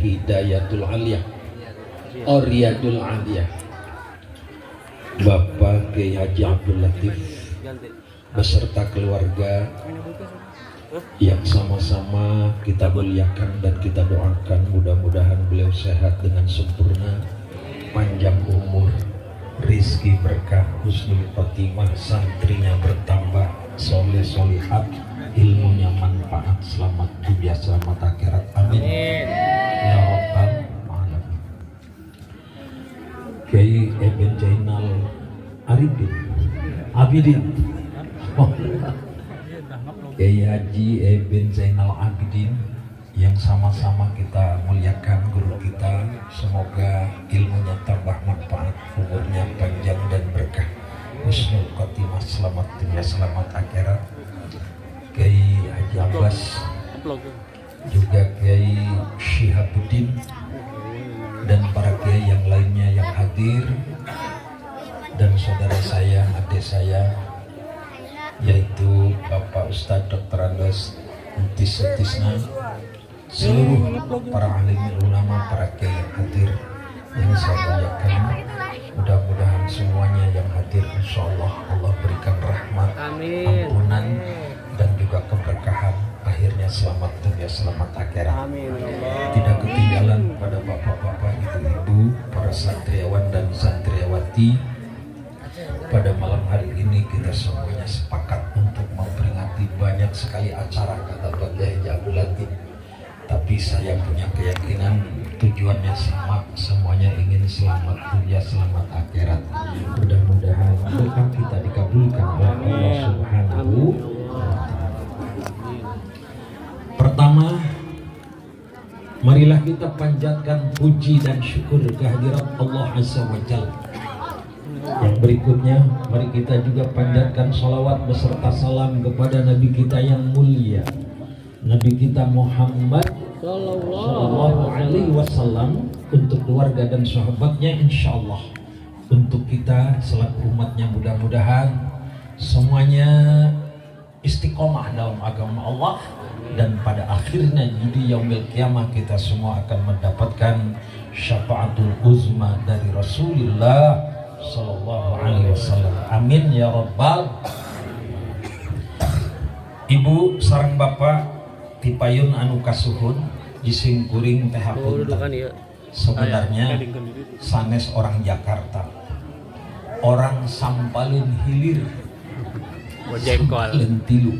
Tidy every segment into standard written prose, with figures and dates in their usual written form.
Hidayatul Aliyah, oh, Riyadul Aliyah, Bapak Kiai Haji Abdul Latif beserta keluarga yang sama-sama kita muliakan dan kita doakan mudah-mudahan beliau sehat dengan sempurna, panjang umur, rizki berkah, husnul khotimah, santrinya bertambah soleh solihat, ilmunya manfaat, selamat dunia, selamat akhirat, amin ya rabbal alamin. Kiai Eben Jainal Arifin Abidin, oh, Kiai Haji Eben Zainal Abidin yang sama-sama kita muliakan, guru kita, semoga ilmunya tambah manfaat, umurnya panjang dan berkah, husnul khotimah, selamat dunia, selamat akhirat. Kiai Haji Abbas, juga Kiai Syihabuddin dan para kiai yang lainnya yang hadir, dan saudara saya, adik saya, yaitu Bapak Ustadz Dr. Andes Entis Sutisna, seluruh para alim ulama, para kiai yang hadir yang saya muliakan, mudah-mudahan semuanya yang hadir insya Allah Allah berikan rahmat, Amin. Ampunan dan juga keberkahan, akhirnya selamat dunia, selamat akhirat. Amin ya Allah. Tidak ketinggalan pada bapak-bapak, ibu-ibu, para santriawan dan santriawati. Pada malam hari ini kita semuanya sepakat untuk memperingati banyak sekali acara, kata Pak Kiai Haji Abdul Latif. Tapi saya punya keyakinan tujuannya sama, semuanya ingin selamat dunia, selamat akhirat. Mudah-mudahan doa kita dikabulkan oleh Allah Subhanahu wa Ta'ala. Pertama, marilah kita panjatkan puji dan syukur kehadirat Allah Azza wa Jalla. Yang berikutnya, mari kita juga panjatkan salawat beserta salam kepada Nabi kita yang mulia, Nabi kita Muhammad Sallallahu Alaihi Wasallam, untuk keluarga dan sahabatnya. Insya Allah untuk kita selaku umatnya mudah-mudahan semuanya istiqomah dalam agama Allah dan pada akhirnya di yaumil kiamah kita semua akan mendapatkan syafaatul uzma dari Rasulullah Sallallahu Alaihi Wasallam. Amin ya rabbal. Ibu sareng bapak tipayun anu kasuhun, jisim kuring teh Oh, hapunten. Dudukan ya. Sebenarnya sanes orang Jakarta, orang Sampalin Hilir. Jengkol. Sampalin Tilu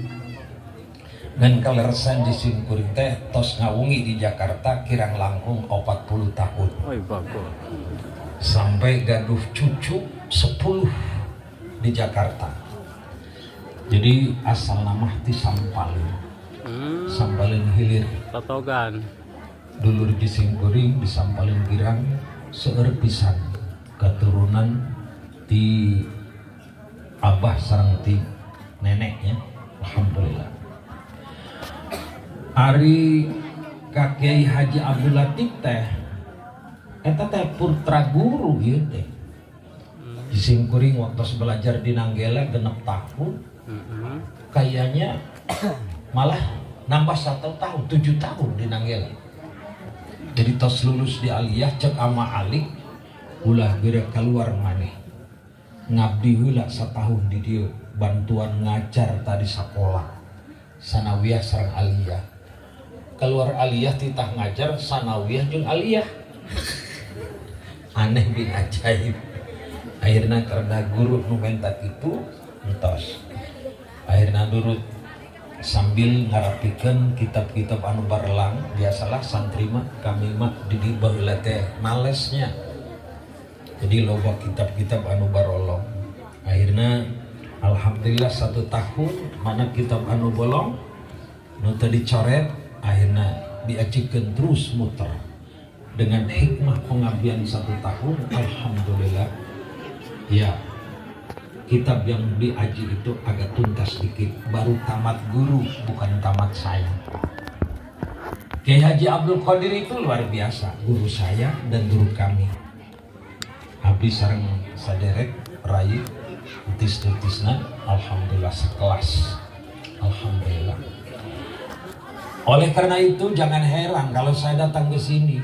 dan kaleresan jisim kuring teh tos ngawungi di Jakarta kirang langkung 40 tahun, Oh, bagus. Sampai gaduh cucu 10 di Jakarta. Jadi asal nama ti Sampalin, Sampalin Hilir. Totogan. Dulur jisim kuring di Sampalin Girang seueur pisan keturunan di abah sareng ti neneknya, alhamdulillah. Ari ka Kiai Haji Abdul Latif teh, eta teh putra guru ieu teh. Jisim kuring waktu belajar di Nanggela 6 tahun, kayaknya malah nambah 1 tahun, 7 tahun di Nanggela. Jadi tos lulus di aliyah, cek ama alik, ulah geura keluar maneh, ngabdi heula setahun di dieu, bantuan ngajar tadi sekolah sanawiyah sareng aliyah. Keluar aliyah titah ngajar sanawiyah jeung aliyah, aneh bin ajaib. Akhirnya karena guru nu menta itu, entos akhirnya nurut sambil ngarapikeun kitab-kitab anu barlang. Biasalah santri mah, kami mah di baheula teh malesnya, jadi loba kitab-kitab anu barolong. Akhirnya alhamdulillah satu tahun mana kitab anu bolong nu teu dicoret akhirnya diajikan terus muter. Dengan hikmah pengabdian satu tahun, alhamdulillah ya, kitab yang diaji itu agak tuntas dikit, baru tamat guru, bukan tamat saya. Kiai Haji Abdul Qadir itu luar biasa, guru saya dan guru kami. Abdi sareng saderek rai entis-entisna alhamdulillah sekelas, alhamdulillah. Oleh karena itu, jangan heran kalau saya datang ke sini.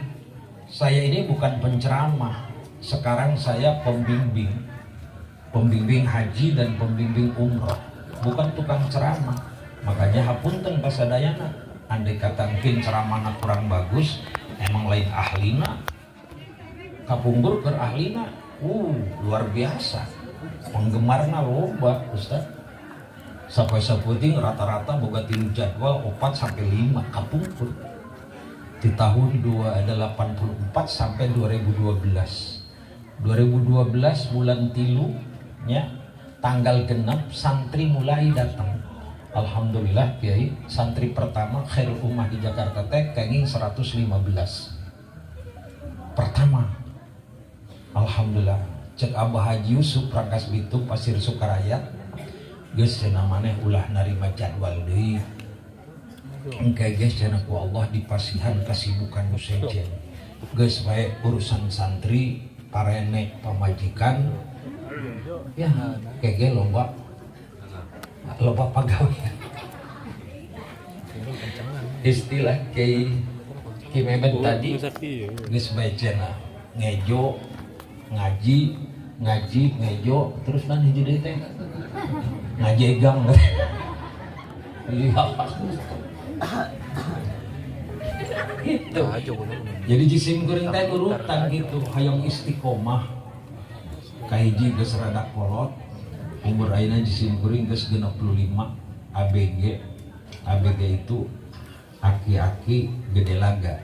Saya ini bukan penceramah. Sekarang saya pembimbing. Pembimbing haji dan pembimbing umroh. Bukan tukang ceramah. Makanya hapunten kasadayana. Andai kata mungkin ceramahna kurang bagus, emang lain ahlina. Kapungkur keur ahlina, luar biasa. Penggemarna loba, Ustaz. Sampai sapeuting rata-rata boga tilu jadwal, 4 sampai 5 kapungkur di tahun 284 sampai 2012. 2012 bulan 3 nya, tanggal 6, santri mulai datang. Alhamdulillah, Kiai, santri pertama Khairul Ummah di Jakarta teh kenging 115 pertama. Alhamdulillah, cek Abah Haji Yusuf Rangkas Bitung Pasir Sukaraya, "Geus," cenah, "maneh ulah narima jadwal deui. Engke geus," cenah, "ku Allah dipasihan kasibukan nu sejen. Geus bae urusan santri, parene, pamajikan ya kege loba loba pagawean." Istilah Kiai Ki Mehmet tadi, geus bae cenah ngejo ngaji, ngaji ngejo terus, dan hiji deui teh ngajegang. Iya, gitu. Jadi jisim kuring teh urutan gitu, hayang istiqomah. Kahiji geus rada kolot umur, ayeuna jisim kuring geus 65 ABG. ABG itu aki-aki gede laga,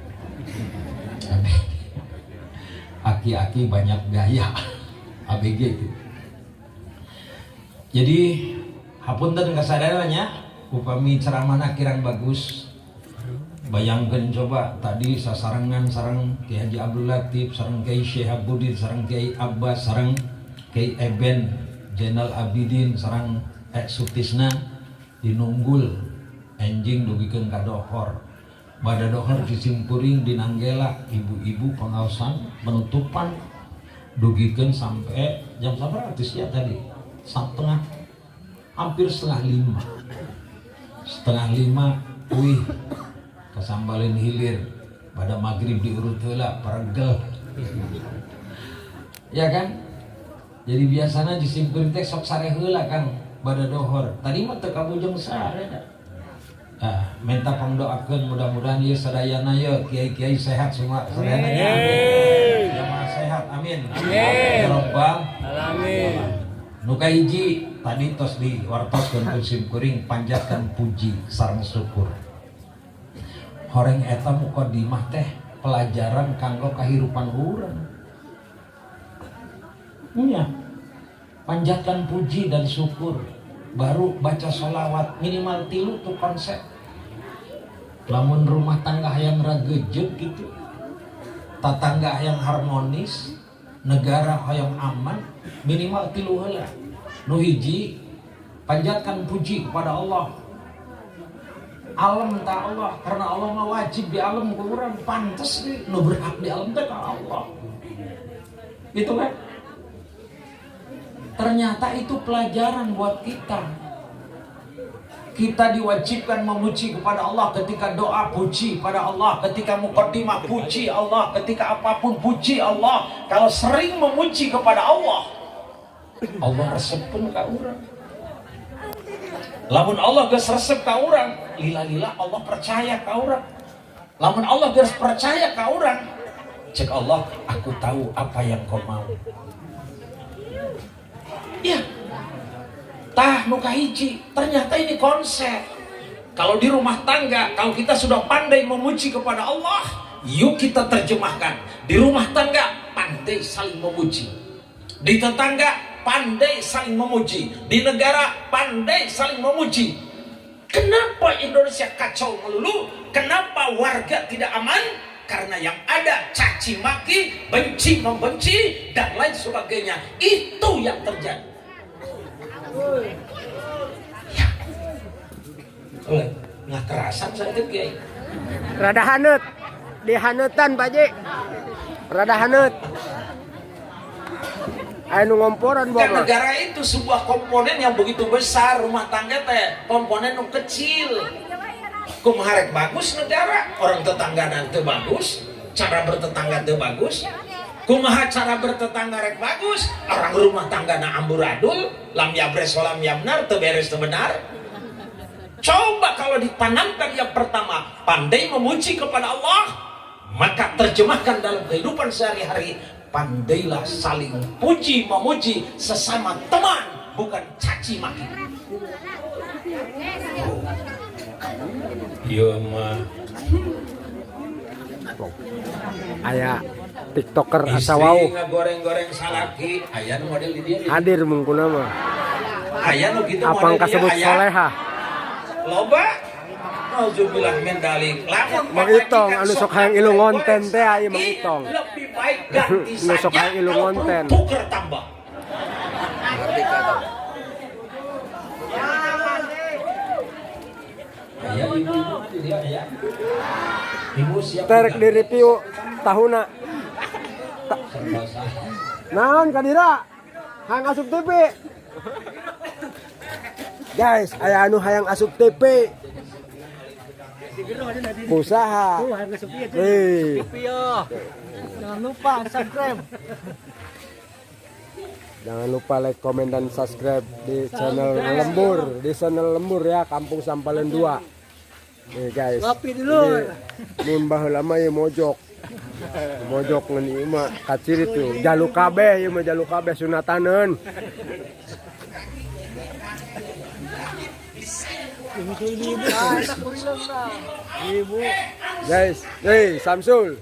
aki-aki banyak gaya, ABG itu. Jadi hapunten kasadarannya upami ceramahna kirang bagus. Bayangkan coba, tadi sasarengan sareng Kiai Haji Abdul Latif, sareng Kiai Syekh Abudin, sareng Kiai Abbas, sareng Kiai Eben Jenal Abidin, sareng Ek Sutisna dinunggul enjing dugikeun ka dohor. Pada dohor disimkuring di Nanggela, ibu-ibu pengaosan penutupan dugikeun sampai jam berapa ya tadi, setengah, hampir 4.30. 4.30 wih kesambalin hilir. Pada maghrib diurut heula, paregel, ya kan? Jadi biasanya disimkuring teh sok sare heula kan pada dohor. Tadi mah teu kabujeng sare da. Ah, minta pangdoakeun mudah-mudahan ieu sadayana ye kiai-kiai sehat semua sadayana nya. Amin. Jamaah sehat, amin. Amin. Ya Rabbal Alamin. Nu kahiji tadi tos diwartoskeun ku sim kuring, panjatkan puji sareng syukur. Horeng eta mukadimah teh pelajaran kanggo kahirupan urang. Iya. Panjatkan puji dan syukur, baru baca sholawat minimal tilu tuh konsep. Lamun rumah tangga yang ragejeg gitu, tetangga yang harmonis, negara yang aman, minimal tilu heula. Nu hiji, panjatkan puji kepada Allah. Alem ta Allah, karena Allah mah wajib di alem ku urang, pantes nih, nu berhak di alem teh ka Allah. Gitu kan? Ternyata itu pelajaran buat kita. Kita diwajibkan memuji kepada Allah. Ketika doa, puji pada Allah, ketika mukaddimah puji Allah, ketika apapun puji Allah. Kalau sering memuji kepada Allah, Allah resepkeun ka urang. Lamun Allah geus resep ka urang, lila-lila Allah percaya ka urang. Lamun Allah geus percaya ka urang, cek Allah, "Aku tahu apa yang kau mau." Ya. Tah nu kahiji, ternyata ini konsep. Kalau di rumah tangga, kalau kita sudah pandai memuji kepada Allah, yuk kita terjemahkan. Di rumah tangga pandai saling memuji. Di tetangga pandai saling memuji. Di negara pandai saling memuji. Kenapa Indonesia kacau melulu? Kenapa warga tidak aman? Karena yang ada caci maki, benci membenci, dan lain sebagainya. Itu yang terjadi. Ya. Oleh, nggak kerasan saya itu, Kiai. Rada haneut. Dihaneutan, Pak Ji. Rada haneut. Aya nu ngomporan Kan bawa mah. Negara itu sebuah komponen yang begitu besar, rumah tangga teh komponen yang kecil. Kumaha rek bagus negara, orang tetangga nanti bagus, cara bertetangga teu bagus. Kumaha cara bertetangga rek bagus, orang rumah tangga na amburadul, lam yabres lam yabnar, teu beres teu benar. Coba kalau ditanamkan yang pertama, pandai memuji kepada Allah, maka terjemahkan dalam kehidupan sehari-hari, pandailah saling puji memuji sesama teman, bukan caci maki. Oh. Ieu mah Aya TikToker asa istri wau ngagoreng-goreng salaki, aya nu model di dieu. Hadir mungkuna mah. Aya nu kitu Apang model dia, kasebut aya. Soleha. Loba. Nauzubillah min dzalik. Lamun Mang Itong, anu sok hayang ilu ngonten teh aya Mang Itong. Lebih baik ganti Nu sok saja hayang ilu kalau perlu ngonten. tuker tambah. Merdeka tuh. Aya ibu-ibu di dieu aya. Ibu siap Terek diganti. di review tahuna. Serba salah. Naon kadira? Hayang asup TV. Guys, aya anu hayang asup TV. Usaha. Hei, Jangan lupa subscribe. Jangan lupa like, komen, dan subscribe di channel Lembur, di channel Lembur ya, Kampung Sampalen 2. Nih guys. Ngopi dulu. Ini mun baheula mah ieu mojok. Mojok ngan ieu mah kaciri tuh. Jalu kabeh ieu mah, jalu kabeh sunataneun. Ibu. Guys, hey Samsul,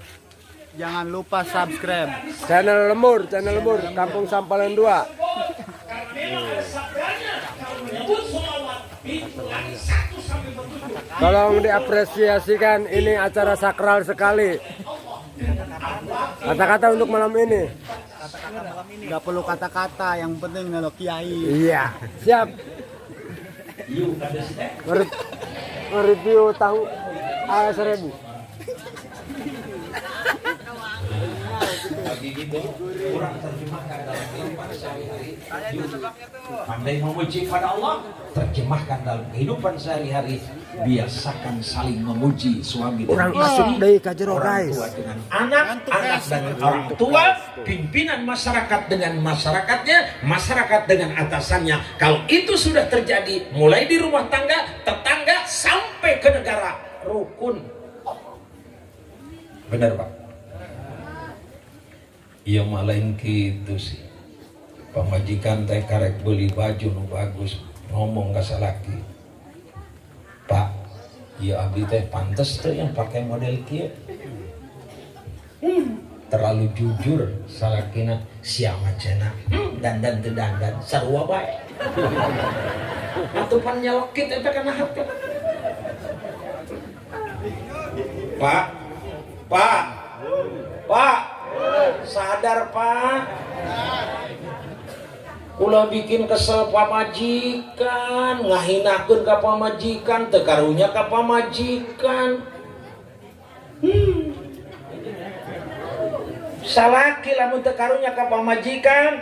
Jangan lupa subscribe. Channel Lembur, Kampung Sampalen 2. Tolong diapresiasikan, ini acara sakral sekali. Kata-kata untuk malam ini. Gak perlu kata-kata, yang penting nelo kiai. Iya, siap. Mereview tahu A1000. Bagi gitu, kurang terjemahkan dalam kehidupan sehari-hari. Pandai memuji pada Allah, terjemahkan dalam kehidupan sehari-hari. Biasakan saling memuji suami dan Urang istri, asup deui ka jero, orang guys. tua dengan anak, anak dengan orang tua, pimpinan masyarakat dengan masyarakatnya, masyarakat dengan atasannya. Kalau itu sudah terjadi, mulai di rumah tangga, tetangga, sampai ke negara, rukun. Benar, Pak? Iya mah lain gitu sih. Pamajikan teh karek beli baju nu bagus, ngomong ka salaki. Pak, iya abdi teh pantes tuh yang pakai model kieu. Terlalu jujur salakina, siapa cenah. Dandan teu dandan, sarua bae. Atuh pan nyelekit eta kana hate. Pak, Pak, Pak, sadar Pak. Ulah bikin kesel pamajikan, ngahinakeun ka pamajikan, teu karunya ka pamajikan. Salaki lamun teu karunya ka pamajikan.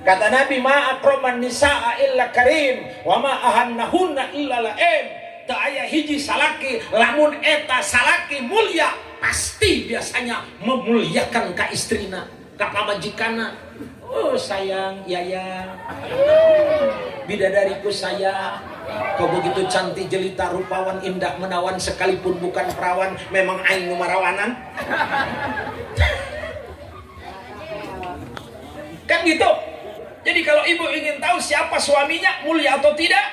Kata Nabi, ma akraman nisaa illa karim wa ma ahannahunna illa laim. Teu aya hiji salaki lamun eta salaki mulia pasti biasanya memuliakan ka istrina, ka pamajikanna. Oh sayang, yaya, bidadariku sayang, kau begitu cantik jelita rupawan indah menawan sekalipun bukan perawan, memang aing nu marawanan. Kan gitu. Jadi kalau ibu ingin tahu siapa suaminya mulia atau tidak,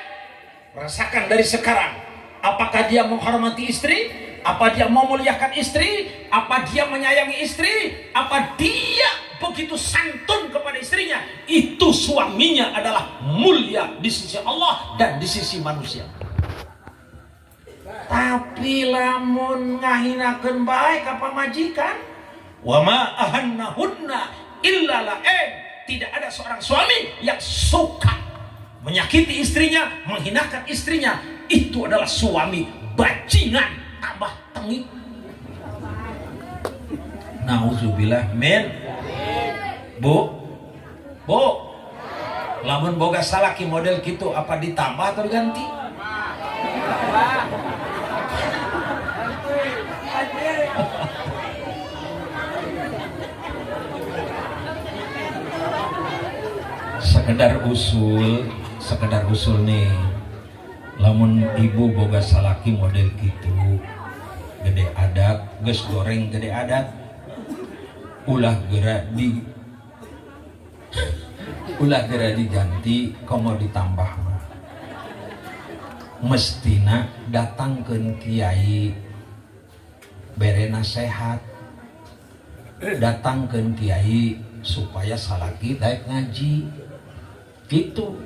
rasakan dari sekarang. Apakah dia menghormati istri? Apa dia memuliakan istri? Apa dia menyayangi istri? Apa dia begitu santun kepada istrinya? Itu suaminya adalah mulia di sisi Allah dan di sisi manusia. Tapi lamun ngahinakeun bae ka pamajikan, wa ma ahannahunna illa la'im. Tidak ada seorang suami yang suka menyakiti istrinya, menghinakan istrinya. Itu adalah suami bajingan tambah tengik. Nauzubillah min. Bu, bu, lamun boga salaki model gitu apa ditambah atau diganti? Sekedar usul, sekedar usul nih. Lamun ibu boga salaki model gitu, gede adat, geus goreng gede adat, ulah gera diganti, komo ditambah mah. Mestina datangkeun kiai, bere nasehat, datangkeun kiai supaya salaki daek ngaji gitu.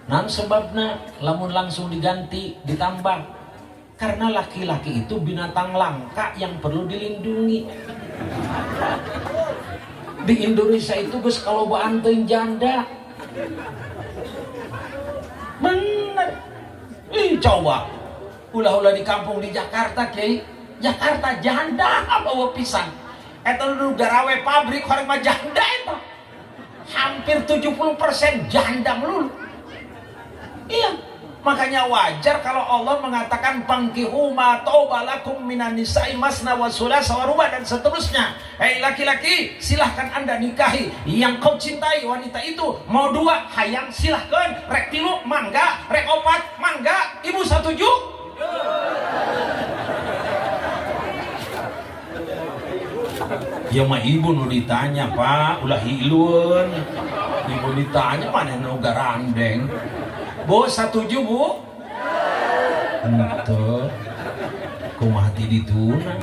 Nan sebabna lamun langsung diganti ditambah, karena laki-laki itu binatang langka yang perlu dilindungi. Di Indonesia itu geus kalobaan teuing janda, bener. Ih, coba ulah-ulah di kampung, di Jakarta, Kiai. Jakarta janda bawa pisan eta nu garawe pabrik horeng mah janda. Eta hampir 70% janda melulu. Iya, makanya wajar kalau Allah mengatakan fankihu ma thoba lakum minan nisa'i masna wa tsulasa wa ruba dan seterusnya. Hei laki-laki, silahkan Anda nikahi yang kau cintai wanita itu. Mau dua, hayang silahkan. Rek tilu, mangga. Rek opat, mangga. Ibu setuju? Ya mah ibu nu ditanya, Pak, ulah hilueun. Ibu ditanya mana nu garandeng. Bu, setuju, Bu? Henteu. Kumaha ti dituna?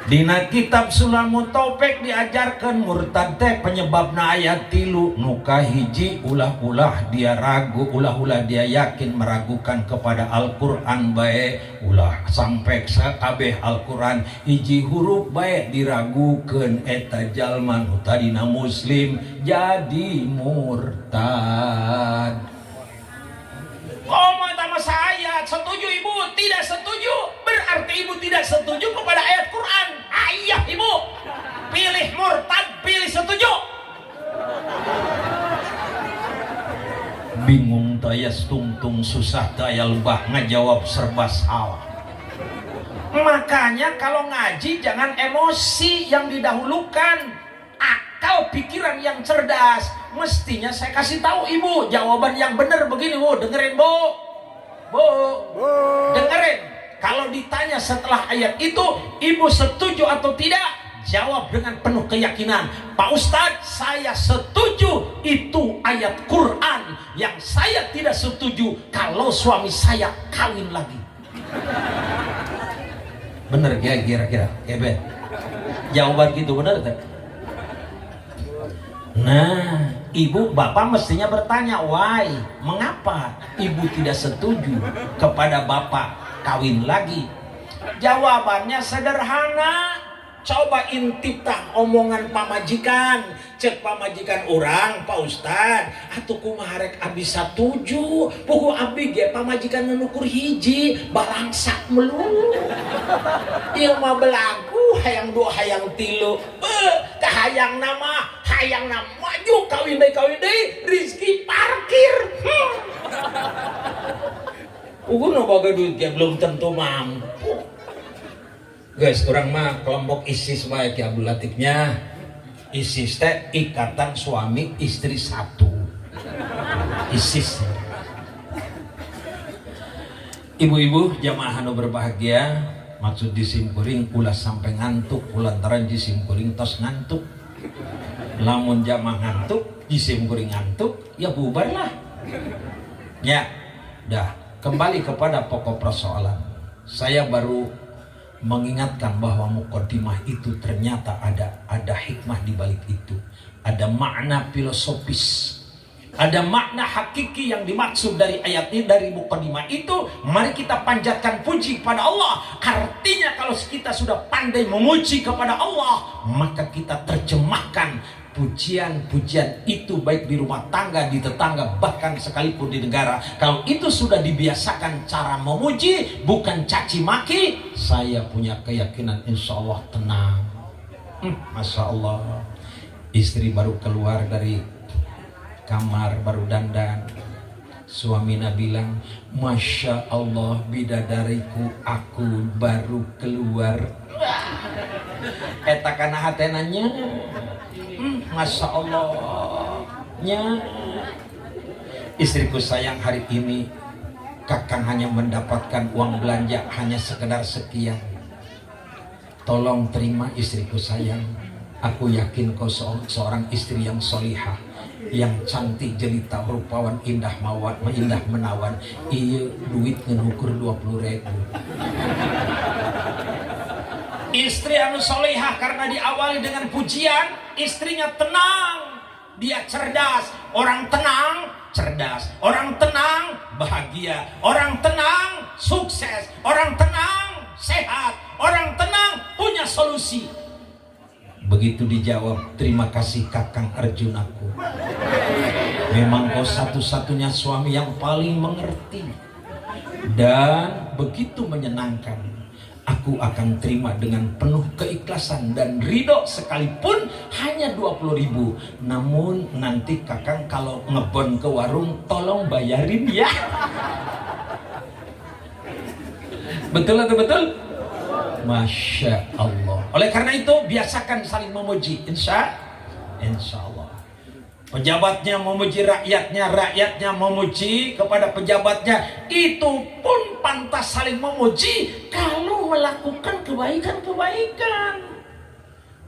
Dina kitab Sulamut Taufik diajarkan murtad teh penyebabna aya tilu. Nu kahiji, ulah-ulah dia ragu, ulah-ulah dia yakin meragukan kepada Al-Quran bae, ulah sampai sakabeh Al-Quran hiji huruf bae diragukeun, eta jalma nu tadina muslim jadi murtad. Oh, mata saya setuju, ibu tidak setuju, berarti ibu tidak setuju kepada ayat Quran. Ayah ibu pilih murtad, pilih setuju. Bingung daya tungtung, susah daya lebah ngajawab, serba salah. Makanya kalau ngaji jangan emosi yang didahulukan, akal pikiran yang cerdas. Mestinya saya kasih tahu ibu jawaban yang benar begini, Bu. Dengerin, Bu. Bu, Bu. Dengerin. Kalau ditanya setelah ayat itu, ibu setuju atau tidak? Jawab dengan penuh keyakinan. Pak Ustadz, saya setuju itu ayat Quran. Yang saya tidak setuju kalau suami saya kawin lagi. Bener ya kira-kira? Keben. Jawaban gitu bener tak? Nah, ibu bapak mestinya bertanya, why? Mengapa ibu tidak setuju kepada bapak kawin lagi? Jawabannya sederhana. Coba intip tah omongan pamajikan. Cek pamajikan orang, Pak Ustad, atuh kumaha rek abdi satuju? Puguh abdi ge pamajikan nu ukur hiji, balangsak melulu. Ieu mah belagu hayang dua hayang tilu. Beuh, kahayang nama, hayang nama maju kawin deui, rizki parkir. Puguh nu boga duit ge belum tentu mampu. Guys, orang mah kelompok ISIS bae Ki Abdul Latifnya. ISIS teh ikatan suami istri satu. ISIS. Ibu-ibu jamaah anu berbahagia, maksud disimkuring ulah sampai ngantuk, lantaran disimkuring tos ngantuk. Lamun jamaah ngantuk, disimkuring ngantuk, ya bubarlah. Ya, dah kembali kepada pokok persoalan. Saya baru mengingatkan bahwa muqaddimah itu ternyata ada hikmah di balik itu, ada makna filosofis, ada makna hakiki yang dimaksud dari ayat ini, dari muqaddimah itu. Mari kita panjatkan puji kepada Allah. Artinya kalau kita sudah pandai memuji kepada Allah, maka kita terjemahkan pujian-pujian itu baik di rumah tangga, di tetangga, bahkan sekalipun di negara. Kalau itu sudah dibiasakan cara memuji, bukan caci maki, saya punya keyakinan insya Allah tenang. Masya Allah, istri baru keluar dari kamar, baru dandan, suaminya bilang, Masya Allah bidadariku, aku baru keluar. Eta kana hatenanya, Masya Allah. Nya, istriku sayang, hari ini kakang hanya mendapatkan uang belanja hanya sekedar sekian. Tolong terima, istriku sayang. Aku yakin kau seorang istri yang solihah, yang cantik jelita, rupawan, indah mawan, indah menawan. Iya, duit ngan ukur 20 ribu. Istri anu solehah, karena diawali dengan pujian, istrinya tenang, dia cerdas. Orang tenang cerdas, orang tenang bahagia, orang tenang sukses, orang tenang sehat, orang tenang punya solusi. Begitu dijawab, "Terima kasih, Kakang Arjunaku. Memang kau satu-satunya suami yang paling mengerti dan begitu menyenangkan. Aku akan terima dengan penuh keikhlasan dan ridho sekalipun hanya 20 ribu. Namun nanti kakang kalau ngebon ke warung tolong bayarin ya." Betul atau betul? Masya Allah. Oleh karena itu biasakan saling memuji. Insya Allah. Pejabatnya memuji rakyatnya, rakyatnya memuji kepada pejabatnya. Itu pun pantas saling memuji kalau melakukan kebaikan-kebaikan.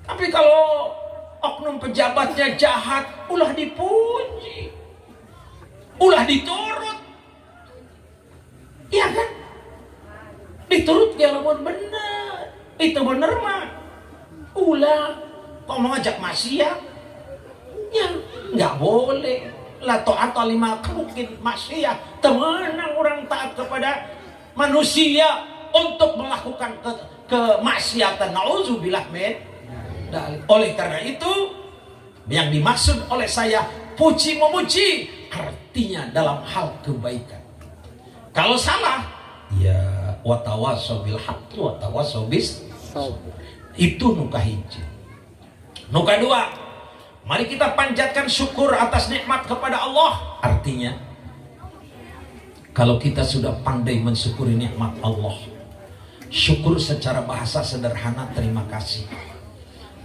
Tapi kalau oknum pejabatnya jahat, ulah dipuji. Ulah diturut. Iya kan? Diturut ya lamun bener. Itu bener mah. Ulah kok mau ngajak maksiat? Ya nggak boleh. La ta'ata limakhluqin maksiat. Teu meunang orang taat kepada manusia untuk melakukan kemaksiatan. Nauzubillah min. Oleh karena itu yang dimaksud oleh saya puji memuji artinya dalam hal kebaikan. Kalau salah ya watawasau bil haqqi watawasau bis itu nu kahiji. Nu kadua, mari kita panjatkan syukur atas nikmat kepada Allah. Artinya kalau kita sudah pandai mensyukuri nikmat Allah, syukur secara bahasa sederhana terima kasih.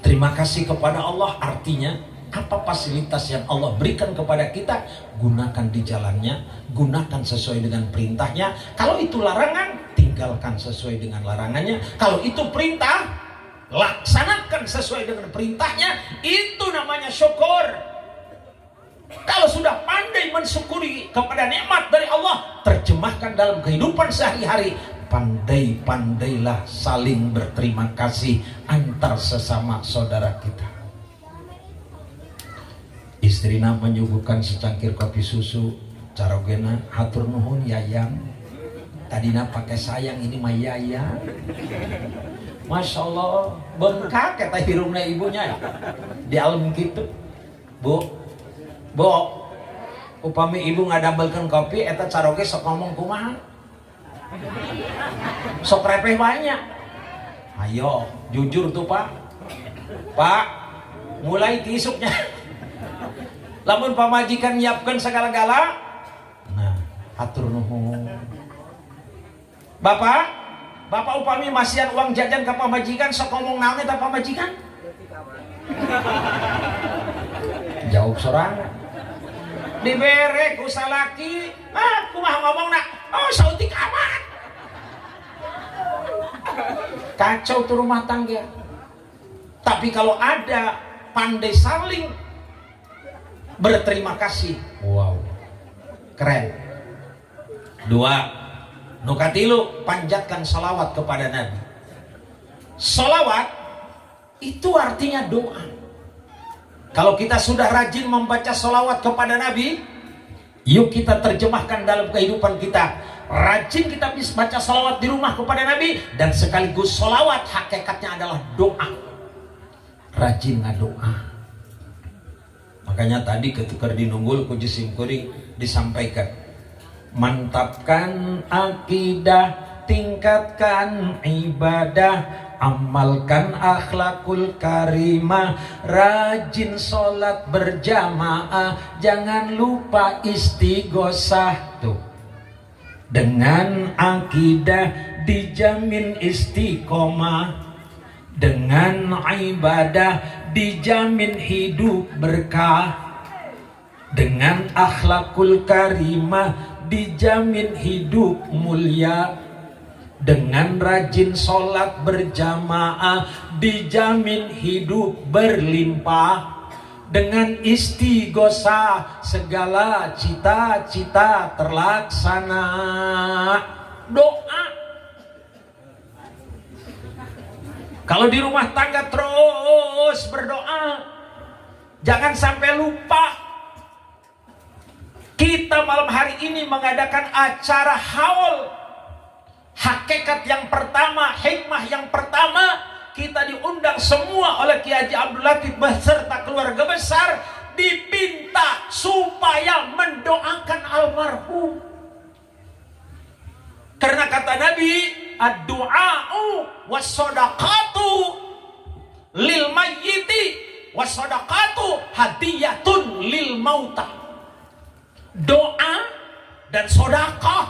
Terima kasih kepada Allah artinya apa fasilitas yang Allah berikan kepada kita, gunakan di jalannya, gunakan sesuai dengan perintahnya. Kalau itu larangan, tinggalkan sesuai dengan larangannya. Kalau itu perintah, laksanakan sesuai dengan perintahnya. Itu namanya syukur. Kalau sudah pandai mensyukuri kepada nikmat dari Allah, terjemahkan dalam kehidupan sehari-hari, pandai-pandailah saling berterima kasih antar sesama saudara kita. Istrina menyuguhkan secangkir kopi susu, carogena, "Hatur nuhun, yayang." Tadina pakai sayang, ini mah yayang. Masya Allah, bengkak kata hirungna ibunya ya. Di alam gitu. Bu, bu, upami ibu ngadamelkeun kopi, eta caroge sok ngomong kumaha? Sok repeh banyak. Ayo, jujur tuh, Pak. Pak, mulai ti isuknya. Lamun pamajikan nyiapkan segala-gala, nah, hatur nuhun. Bapak, bapak upami masihan uang jajan ke pamajikan sok ngomong naon eta pamajikan? Jawab sorangan. Dibere ku salaki, ah, kumaha ngomongna? Oh, saeutik amat. Kacau tuh rumah tangga. Tapi kalau ada pandai saling berterima kasih, wow, keren. Dua, nu katilu, panjatkan salawat kepada Nabi. Salawat itu artinya doa. Kalau kita sudah rajin membaca salawat kepada Nabi, yuk kita terjemahkan dalam kehidupan kita. Rajin kita bisa baca salawat di rumah kepada Nabi dan sekaligus salawat hakikatnya adalah doa. Rajin ngadoa. Makanya tadi ketika dinunggul ku sim kuring disampaikan, mantapkan akidah, tingkatkan ibadah, amalkan akhlakul karimah, rajin sholat berjamaah, jangan lupa istighosah tuh. Dengan akidah dijamin istiqomah, dengan ibadah dijamin hidup berkah. Dengan akhlakul karimah dijamin hidup mulia. Dengan rajin sholat berjamaah dijamin hidup berlimpah. Dengan istighosah segala cita-cita terlaksana. Doa. Kalau di rumah tangga terus berdoa, jangan sampai lupa. Kita malam hari ini mengadakan acara haul. Hakikat yang pertama, hikmah yang pertama, kita diundang semua oleh Kiai Haji Abdul Latif beserta keluarga besar, dipinta supaya mendoakan almarhum. Karena kata Nabi, ad-du'a'u was-sadaqatu lil mayyiti was-sadaqatu hadiyatun lil mauta. Doa dan sedekah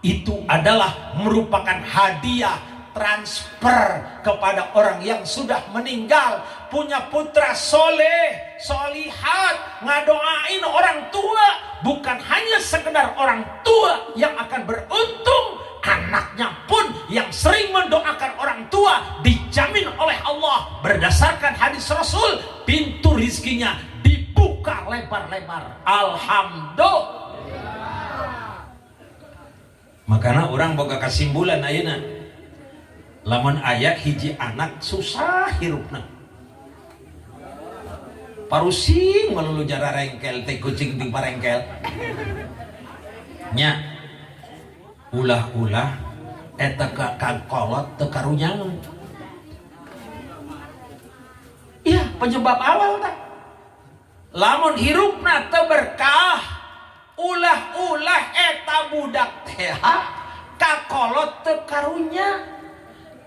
itu adalah merupakan hadiah transfer kepada orang yang sudah meninggal. Punya putra soleh, solihat, ngadoain orang tua. Bukan hanya sekedar orang tua yang akan beruntung, anaknya pun yang sering mendoakan orang tua dijamin oleh Allah berdasarkan hadis Rasul, pintu rizkinya dibuka lebar-lebar. Alhamdulillah. Makanya urang boga kesimpulan ayeuna, lamun aya hiji anak susah hirupna, parusing melulu jara rengkel teh kucing ting parengkel nya, ulah-ulah eta ka kolot teu karunya. Iya, penyebab awal tah lamun hirupna teu berkah, ulah-ulah eta budak teh kakolot teu karunya.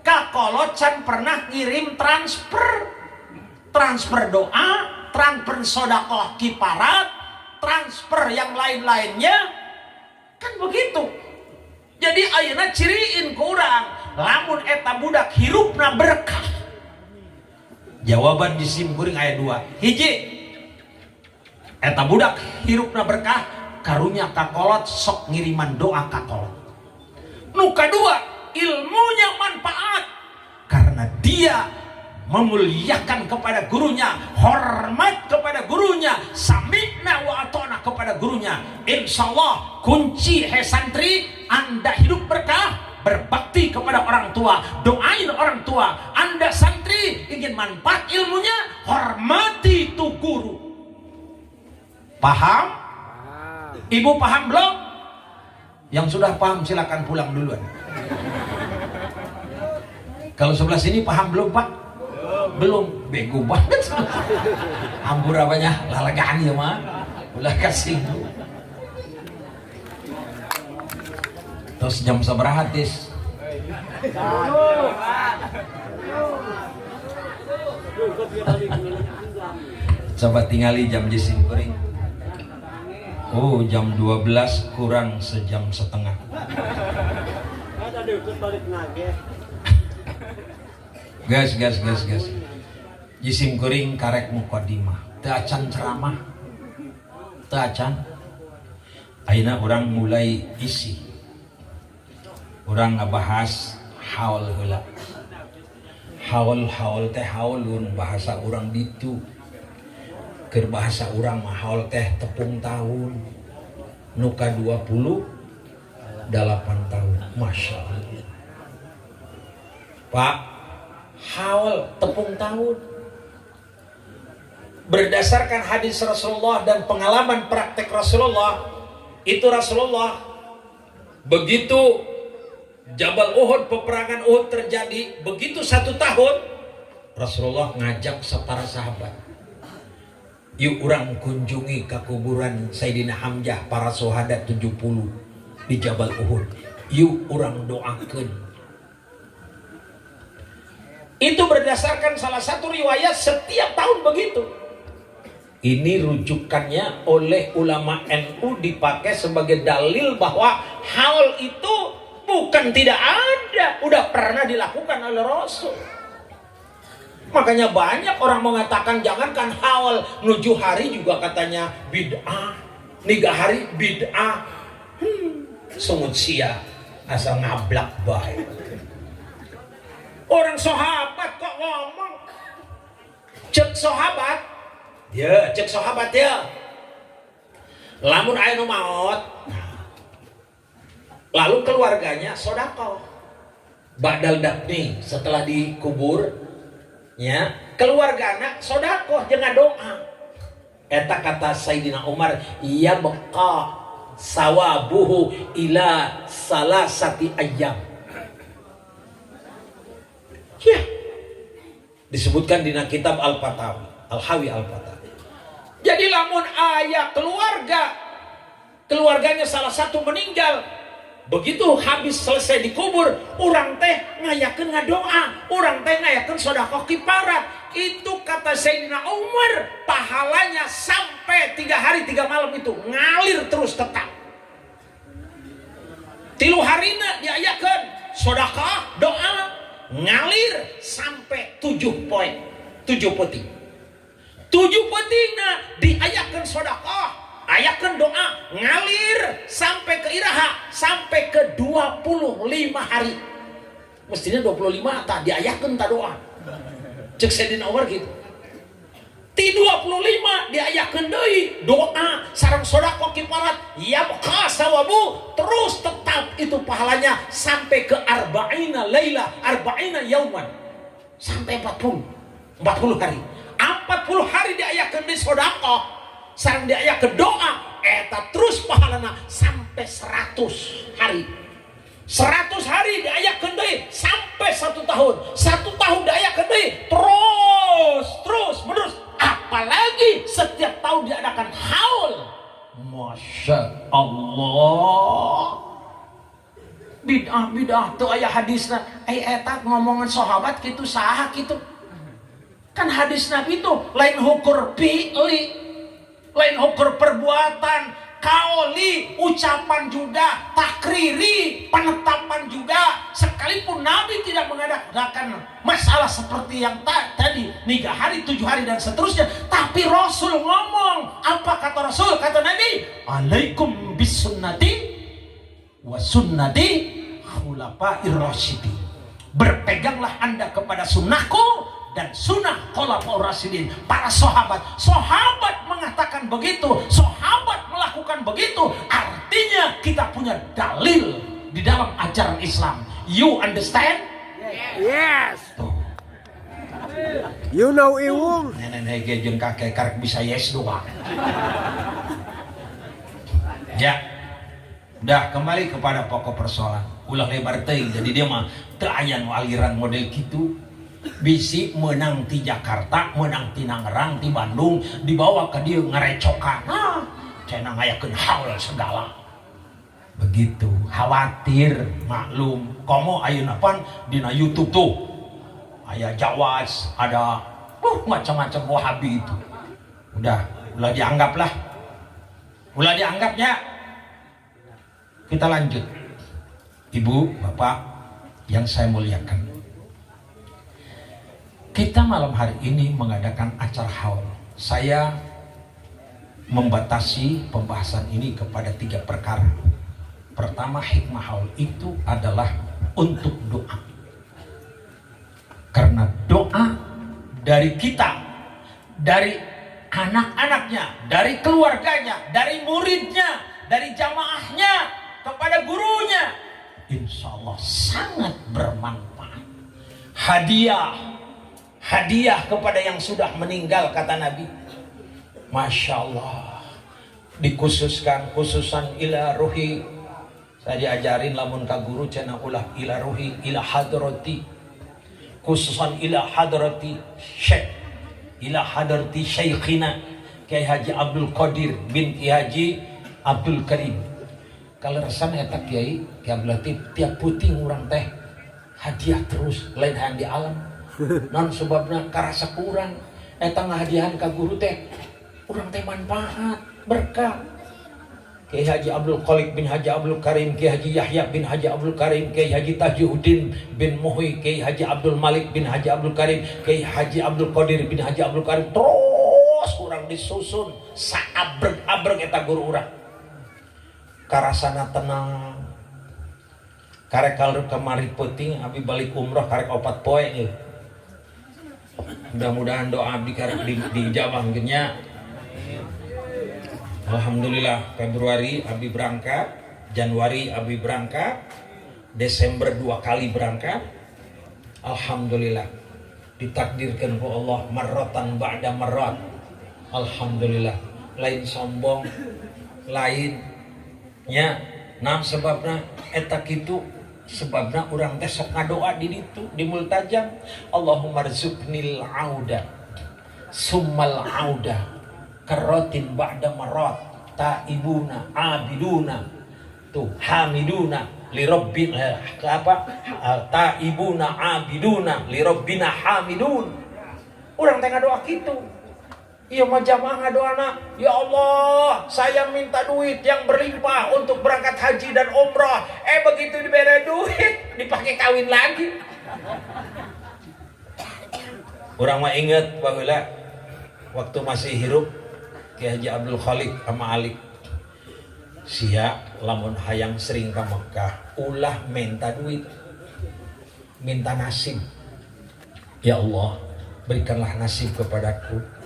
Kakolot can pernah ngirim transfer, transfer doa, transfer sodakoh kiparat, transfer yang lain-lainnya, kan begitu. Jadi ayeuna ciriin ku urang lamun eta budak hirupna berkah. Jawaban di sim kuring aya dua. Hiji, eta budak hirupna berkah karunya kakolot sok ngiriman doa kakolot. Nu kadua, ilmunya manfaat karena dia memuliakan kepada gurunya, hormat kepada gurunya, sami'na wa ata'na kepada gurunya. Insya Allah kunci he santri, Anda hidup berkah, berbakti kepada orang tua, doain orang tua. Anda santri ingin manfaat ilmunya, hormati tu guru. Paham? Ibu paham belum? Yang sudah paham silakan pulang duluan. Kalau sebelah sini paham belum, Pak? Belum. Bego banget. Hampur apanya? Lalagaan ya mah. Ulah kasih. Terus jam sabaraha tis? Coba tingali jam jisim kuring. Oh, jam 12 kurang sejam setengah. Gas, gas, gas, gas. Jisim kuring karek mukadimah. Teu acan ceramah. Teu acan. Ayeuna urang mulai isi. Urang ngabahas haul heula. Haul-haul teh haulun bahasa urang ditu. Keur bahasa urang mah haul teh tepung tahun. Nu ka 28 tahun. Masya Allah. Pak, haul tepung tahun. Berdasarkan hadis Rasulullah dan pengalaman praktek Rasulullah, itu Rasulullah begitu Jabal Uhud, peperangan Uhud terjadi, begitu 1 tahun Rasulullah ngajak para sahabat, yuk urang kunjungi ke kuburan Sayyidina Hamzah para syuhada 70 di Jabal Uhud, yuk urang doakeun. Itu berdasarkan salah satu riwayat setiap tahun begitu. Ini rujukannya oleh ulama NU dipakai sebagai dalil bahwa haul itu bukan tidak ada, udah pernah dilakukan oleh Rasul. Makanya banyak orang mengatakan jangankan haul, 7 hari juga katanya bid'ah, 3 hari bid'ah. Sungut sia asal ngablak bae. Orang sahabat kok ngomong, cek sahabat ya, cek sahabat ya, lamun aya nu maot lalu keluarganya sodakoh ba'dal dafni, setelah dikubur ya, keluargana sodakoh jeung doa, eta kata Sayyidina Umar, yabqa sawabuhu ila salasati ayyam. Ya, disebutkan di kitab Al-Fatawi, Al-Hawi Al-Fatawi. Jadi lamun aya keluarga, keluarganya salah satu meninggal, begitu habis selesai dikubur, urang teh ngayakeun ngadoa, urang teh ngayakeun sedekah kiparat. Itu kata Sayyidina Umar, pahalanya sampai 3 hari 3 malam itu ngalir terus tetap. 3 harina diayakeun sedekah, doa, ngalir sampai 7 poe, 7 peuting. 7 peutingna diayakeun sedekah, ayakeun doa, ngalir sampai ke iraha, sampai ke 25 hari. Mestinya 25 tak diayakeun tak doa. Cek Sayyidina Umar gitu. Ti 25 diayakeun deui doa sareng sedekah kiparat, yabqa sawabu, terus tetap itu pahalanya sampai ke arba'ina laila, arba'ina yauman, sampai 40 hari. 40 hari diayakeun deui sedekah sareng diayakeun doa, eta terus pahalana sampai 100 hari. 100 hari diayakeun deui sampai 1 tahun. 1 tahun diayakeun deui terus terus menerus. Apalagi setiap tahun diadakan haul. Masya Allah. Bid'ah bid'ah tuh aya hadisna. Eh, eta ngomongan sahabat gitu saha gitu. Kan hadis Nabi itu lain ukur fi'li, lain ukur perbuatan, kaoli, ucapan juga, takriri, penetapan juga. Sekalipun Nabi tidak mengadakan masalah seperti yang tadi, 3 hari, 7 hari dan seterusnya, tapi Rasul ngomong, apa kata Rasul? Kata Nabi, alaikum bisunnati wa sunnati khulafair rasyidin. Berpeganglah Anda kepada sunnahku dan sunnah khulafaur rasyidin, para sahabat. Sahabat mengatakan begitu, sahabat melakukan begitu, artinya kita punya dalil di dalam ajaran Islam. You understand? Yes. Tuh. You know Iwung. Nenek ge jeung kakek karek bisa yes doang. Ya. Udah, kembali kepada pokok persoalan. Ulah lebar teuing, jadi dia mah teu aya nu aliran model gitu. Bisi menang ti Jakarta, menang ti Tangerang, ti Bandung, dibawa ke dia ngarecokan. Ah, cenah ngayakeun haul segala. Begitu, khawatir, maklum. Komo ayeuna pan dina YouTube tuh. Aya Jawas, ada macam-macam Wahabi itu. Udah, ulah dianggap lah. Ulah dianggapnya. Kita lanjut. Ibu, Bapak yang saya muliakan. Kita malam hari ini mengadakan acara haul. Saya membatasi pembahasan ini kepada 3 perkara. Pertama, hikmah haul itu adalah untuk doa. Karena doa dari kita, dari anak-anaknya, dari keluarganya, dari muridnya, dari jamaahnya, kepada gurunya, insya Allah sangat bermanfaat. Hadiah, hadiah kepada yang sudah meninggal, kata Nabi. Masya Allah, dikhususkan, khususan ila ruhi. Saya diajarin lamun ka guru cenah ulah ila ruhi, ila hadrati, khususan ila hadrati syekh, ila hadrati syekhina Kiai Haji Abdul Qadir bin Kiai Haji Abdul Karim. Kalau resan eta Kiai Kiai Abdul Latif tiap peuting urang teh hadiah terus, lain hayang di alam. Non sebabna karasa kurang eta ngahadiahan ka guru teh urang teh manfaat berkah. Kiai Haji Abdul Khaliq bin Haji Abdul Karim, Kiai Haji Yahya bin Haji Abdul Karim, Kiai Haji Tajuddin bin Muhyi, Kiai Haji Abdul Malik bin Haji Abdul Karim, Kiai Haji Abdul Qadir bin Haji Abdul Karim. Terus urang disusun saabreg-abreg eta guru urang. Karasana tenang. Karek kalau kamari peuting abi balik umroh karek 4 poe nih. Mudah-mudahan doa abdi karek diijabah nya. Alhamdulillah Februari abi berangkat, Januari abi berangkat, Desember 2 kali berangkat. Alhamdulillah ditakdirkan ku Allah marratan ba'da marrat. Alhamdulillah lain sombong, lain nya nam sebabna eta kitu sebabna urang teh sok ngadoa di ditu di multajam, Allahumma rzuqnil auda summal auda karotin ba'da marat taibuna abiduna tuh hamiduna li rabbin apa taibuna abiduna li rabbina hamidun. Urang teh ngadoa kitu. Ieu mah jamaah ngadoana, ya Allah, saya minta duit yang berlimpah untuk berangkat haji dan umrah. Begitu diberi duit dipakai kawin lagi. Urang mah inget baheula waktu masih hirup Ki Haji Abdul Khaliq sama Alik. Sia lamun hayang sering ke Mekah, ulah minta duit, minta nasib. Ya Allah, berikanlah nasib kepadaku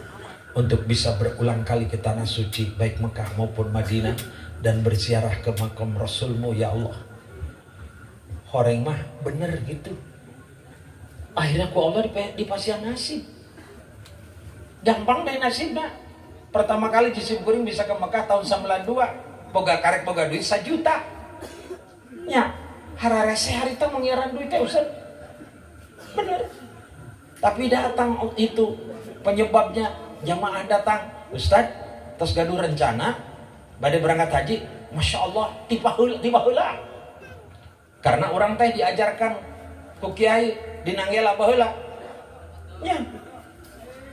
untuk bisa berulang kali ke tanah suci, baik Mekah maupun Madinah, dan berziarah ke makam Rasulmu ya Allah. Horeng mah bener gitu. Akhirnya ku Allah dipasihan nasib. Gampang deh nasibnya. Pertama kali Jisim Kuring bisa ke Mekah tahun 92, boga karek boga duit 1 juta. Nya, hararese harita mengiaran duit teh Ustaz. Bener. Tapi datang itu penyebabnya jamaah datang, Ustaz, terus gaduh rencana bade berangkat haji, Masya Allah, tiba heula. Karena orang teh diajarkan ku kiai dinanggela baheula. Nya.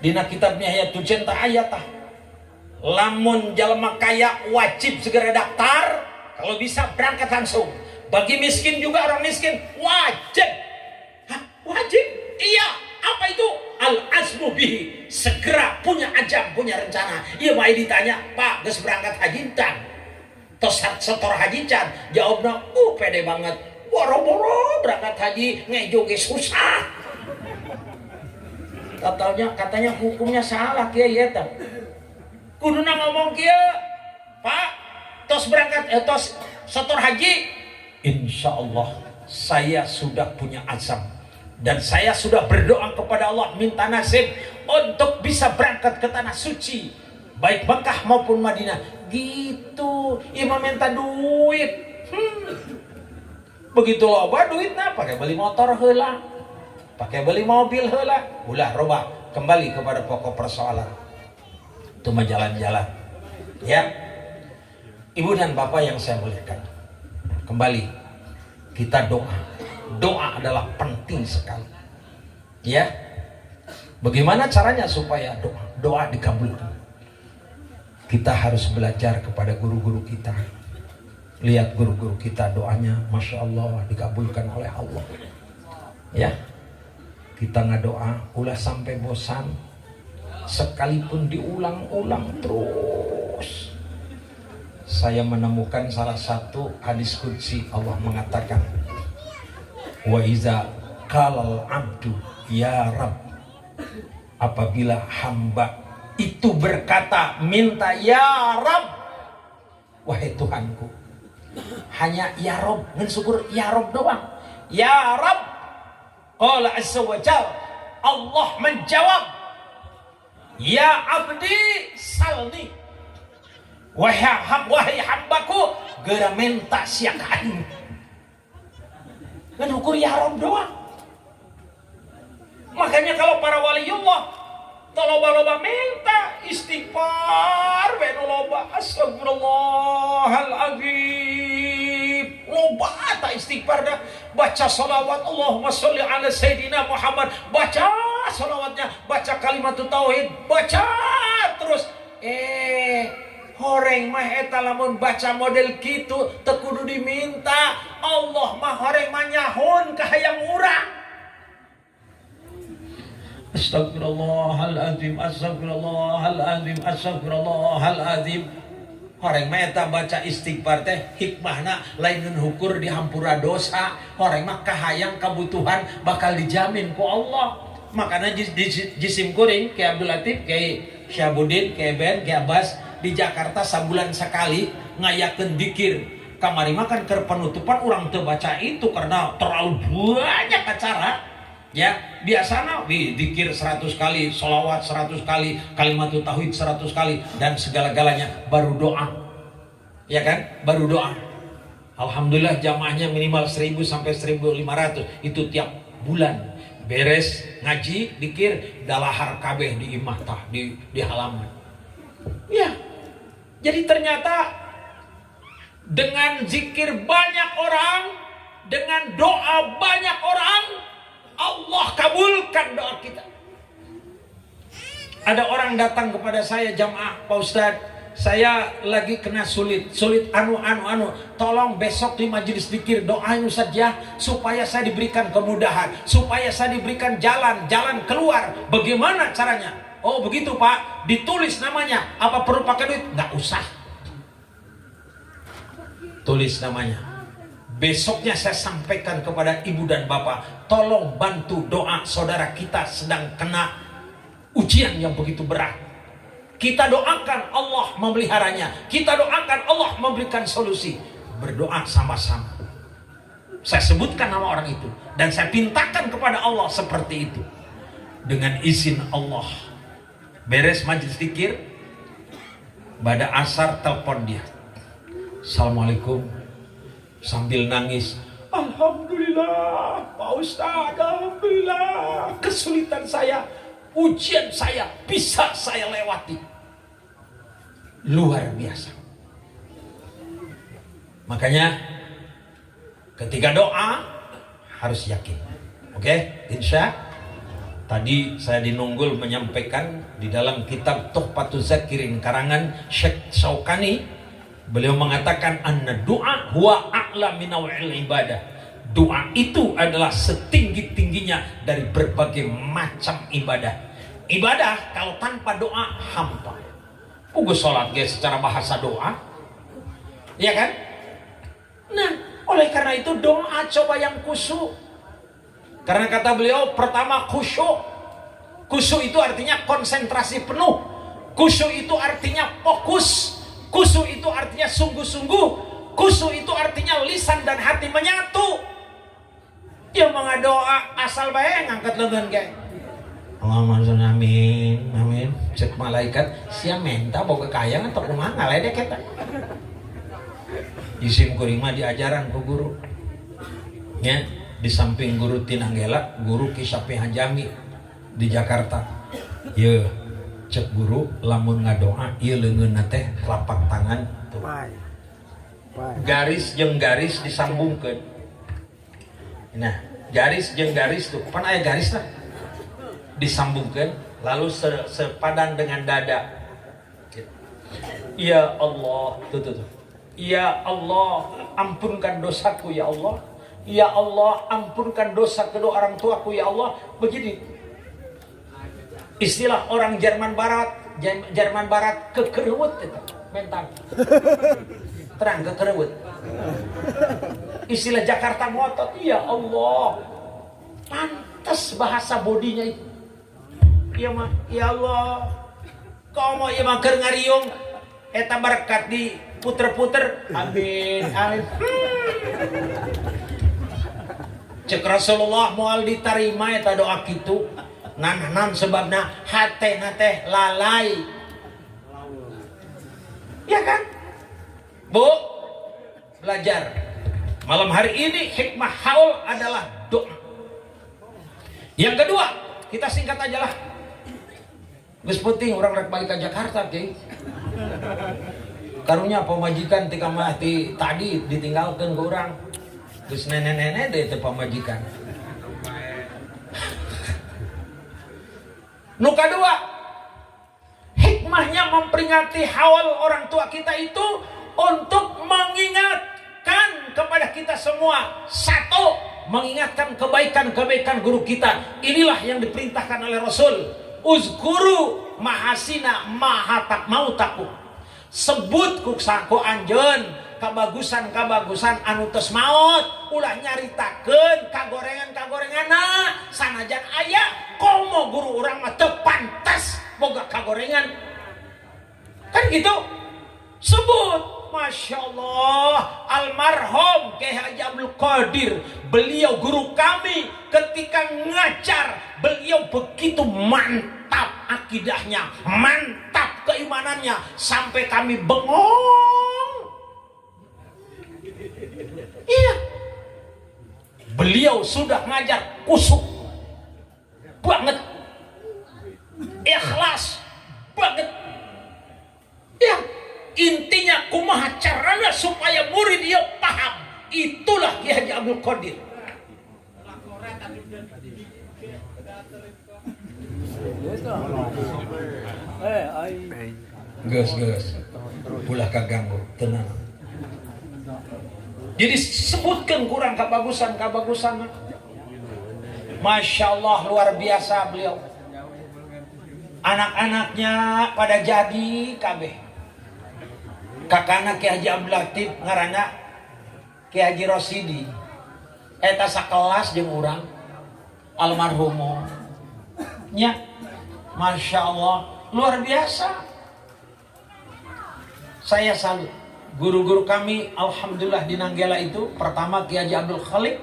Dina kitab Nihayatul Cinta ayat tah. Lamun jalma kaya wajib segera daftar, kalau bisa berangkat langsung. Bagi miskin juga, orang miskin wajib. Hah, wajib? Iya. Apa itu? Al-azmu bihi. Segera punya azam, punya rencana. Iya, mai ditanya, Pak, geus berangkat haji can? Tos setor haji can? Jawabna, pede banget. Boro-boro berangkat haji ngejo ge susah. Katanya hukumnya salah kiai eta. Kuduna ngomong kieu, Pak, tos berangkat tos setor haji, insya Allah saya sudah punya azam dan saya sudah berdoa kepada Allah minta nasib untuk bisa berangkat ke tanah suci, baik Mekah maupun Madinah. Gitu, imam minta duit. Begitu loba duitna pakai beli motor heula, pakai beli mobil heula, ulah robah kembali kepada pokok persoalan. Itu mah jalan-jalan. Ya. Ibu dan bapak yang saya muliakan. Kembali kita doa. Doa adalah penting sekali. Ya. Bagaimana caranya supaya doa dikabulkan? Kita harus belajar kepada guru-guru kita. Lihat guru-guru kita doanya, Masya Allah dikabulkan oleh Allah. Ya. Kita ngadoa ulah sampai bosan. Sekalipun diulang-ulang terus. Saya menemukan salah satu hadis qudsi, Allah mengatakan, wa iza qalal abdu ya Rabb. Apabila hamba itu berkata minta ya Rabb, wahai Tuhanku. Hanya ya Rabb, ngan syukur ya Rabb doang. Ya Rabb. Qala azza wa jalla, Allah menjawab, ya abdi salni. Wahai hambaku, geura minta sia ka aing. Ngan ukur ya Rabb doang. Makanya kalau para waliullah loba-loba minta istighfar we nu loba, astagfirullahaladzim, loba ta istighfar dah, baca salawat Allahumma sholli ala sayyidina Muhammad, baca salawatnya, baca kalimat tauhid, baca terus. Horeng mah eta lamun baca model kitu teu kudu diminta. Allah mah horeng mah nyahun ka hayang urang. Astagfirullahalazim, astagfirullahalazim, astagfirullahalazim. Horeng mah eta baca istighfar teh hikmahna lain hukur dihampura dosa. Horeng mah kahayang kabutuhan bakal dijamin ku Allah. Makanya jisim kuring Ki Abdul Latif, Ki Syabudin, Ki Ben, Ki Abbas di Jakarta sabulan sekali ngayakeun dikir. Kamari mah kan keur penutupan urang teu baca itu karena terlalu banyak acara. Ya, biasana dikir 100 kali, sholawat 100 kali, kalimat tauhid 100 kali, dan segala-galanya baru doa. Ya kan? Baru doa. Alhamdulillah jamaahnya minimal 1000 sampai 1500 itu tiap bulan. Beres ngaji, dikir, dalahar kabeh di imah tah, di halaman. Ya. Jadi ternyata dengan zikir banyak orang, dengan doa banyak orang, Allah kabulkan doa kita. Ada orang datang kepada saya jamaah, Pak Ustadz, saya lagi kena sulit, sulit anu anu anu. Tolong besok di majelis zikir doain Ustadz ya, supaya saya diberikan kemudahan, supaya saya diberikan jalan, jalan keluar. Bagaimana caranya? Oh begitu Pak, ditulis namanya. Apa perlu pakai duit? Nggak usah. Tulis namanya. Besoknya saya sampaikan kepada ibu dan bapak, tolong bantu doa saudara kita sedang kena ujian yang begitu berat. Kita doakan Allah memeliharanya, kita doakan Allah memberikan solusi. Berdoa sama-sama. Saya sebutkan nama orang itu dan saya pintakan kepada Allah seperti itu. Dengan izin Allah, beres majelis zikir, pada asar telepon dia. Assalamualaikum. Sambil nangis, alhamdulillah Pak Ustadz, alhamdulillah kesulitan saya, ujian saya bisa saya lewati. Luar biasa. Makanya ketika doa harus yakin. Oke, insya. Tadi saya dinunggul menyampaikan di dalam kitab Tuhfatuz Zakirin karangan Syekh Syaukani. Beliau mengatakan anna doa huwa a'la min naw'il ibadah. Doa itu adalah setinggi-tingginya dari berbagai macam ibadah. Ibadah kalau tanpa doa hampa. Ugu sholat guys secara bahasa doa. Ya kan? Nah, oleh karena itu doa coba yang khusyuk. Karena kata beliau pertama khusyuk. Khusyuk itu artinya konsentrasi penuh. Khusyuk itu artinya fokus. Khusyuk itu artinya sungguh-sungguh. Khusyuk itu artinya lisan dan hati menyatu. Ya mga doa asal bae ngangkat lengan kayak Allahumma sholli amin amin. Cek malaikat sia menta boga kayangan atau kumaha ngaledek eta. Isim kuring mah diajaran ku guru. Ya, di samping guru Tinanggela, guru Ki Syafi Hajami di Jakarta. Ye, cek guru lamun ngadoa ieu leungeunna teh telapak tangan tuh. Garis jeung garis disambungkeun. Nah, garis jeung garis tuh, pan aya garis lah. Disambungkeun lalu sepadan dengan dada. Ya Allah, tuh tuh tuh. Ya Allah, ampunkan dosaku ya Allah. Ya Allah, ampunkan dosa kedua orang tuaku ya Allah. Begini. Istilah orang Jerman Barat, Jerman Barat kekerewut itu mental. Terang kekerewut. Istilah Jakarta ngotot, ya Allah. Pantes bahasa bodinya itu. Ya mah, ya Allah. Kau mau ieu mah keur ngariung eta berkat di puter-puter. Amin, amin. Cek Rasulullah moal ditarima eta doa kitu. Nan sebabna hatena teh lalai. Ya kan? Bu, belajar. Malam hari ini hikmah haul adalah doa. Yang kedua, kita singkat aja lah. Geus penting orang rek balik ke Jakarta, Ki. Karunya pamajikan tika mah ti tadi ditinggalkeun ku urang. Geus nenek-nenek deh teh pamajikan. Nu kadua, hikmah Hikmahnya memperingati haul orang tua kita itu untuk mengingatkan kepada kita semua. Satu, mengingatkan kebaikan-kebaikan guru kita. Inilah yang diperintahkan oleh Rasul. Uzkuru mahasina mahatak mau taku. Sebut ku sako anjeun kabagusan-kabagusan anu tos maot, ulah nyaritakeun kagorengan-kagorenganna sanajan aya. Komo guru urang mah teu pantas boga kagorengan, kan gitu. Sebut, Masya Allah, almarhum Kiai Haji Abdul Qadir, beliau guru kami. Ketika ngajar, beliau begitu mantap akidahnya, mantap keimanannya, sampai kami bengong. Iya, beliau sudah ngajar kusuk banget, ikhlas banget ya. Intinya kumaha carana supaya murid dia paham, itulah Ki Haji Abdul Qadir. Geus geus, ulah kaganggu, tenang. Jadi sebutkan kurang kabagusan kabagusan. Masya Allah, luar biasa beliau. Anak-anaknya pada jadi kabeh. Kakana Ki Haji Abdul Latif ngaranna Ki Haji Rosidi, eta sakelas jeung urang, almarhum nya. Masya Allah, luar biasa. Saya salut guru-guru kami, alhamdulillah, di Nanggela itu. Pertama Ki Haji Abdul Khalik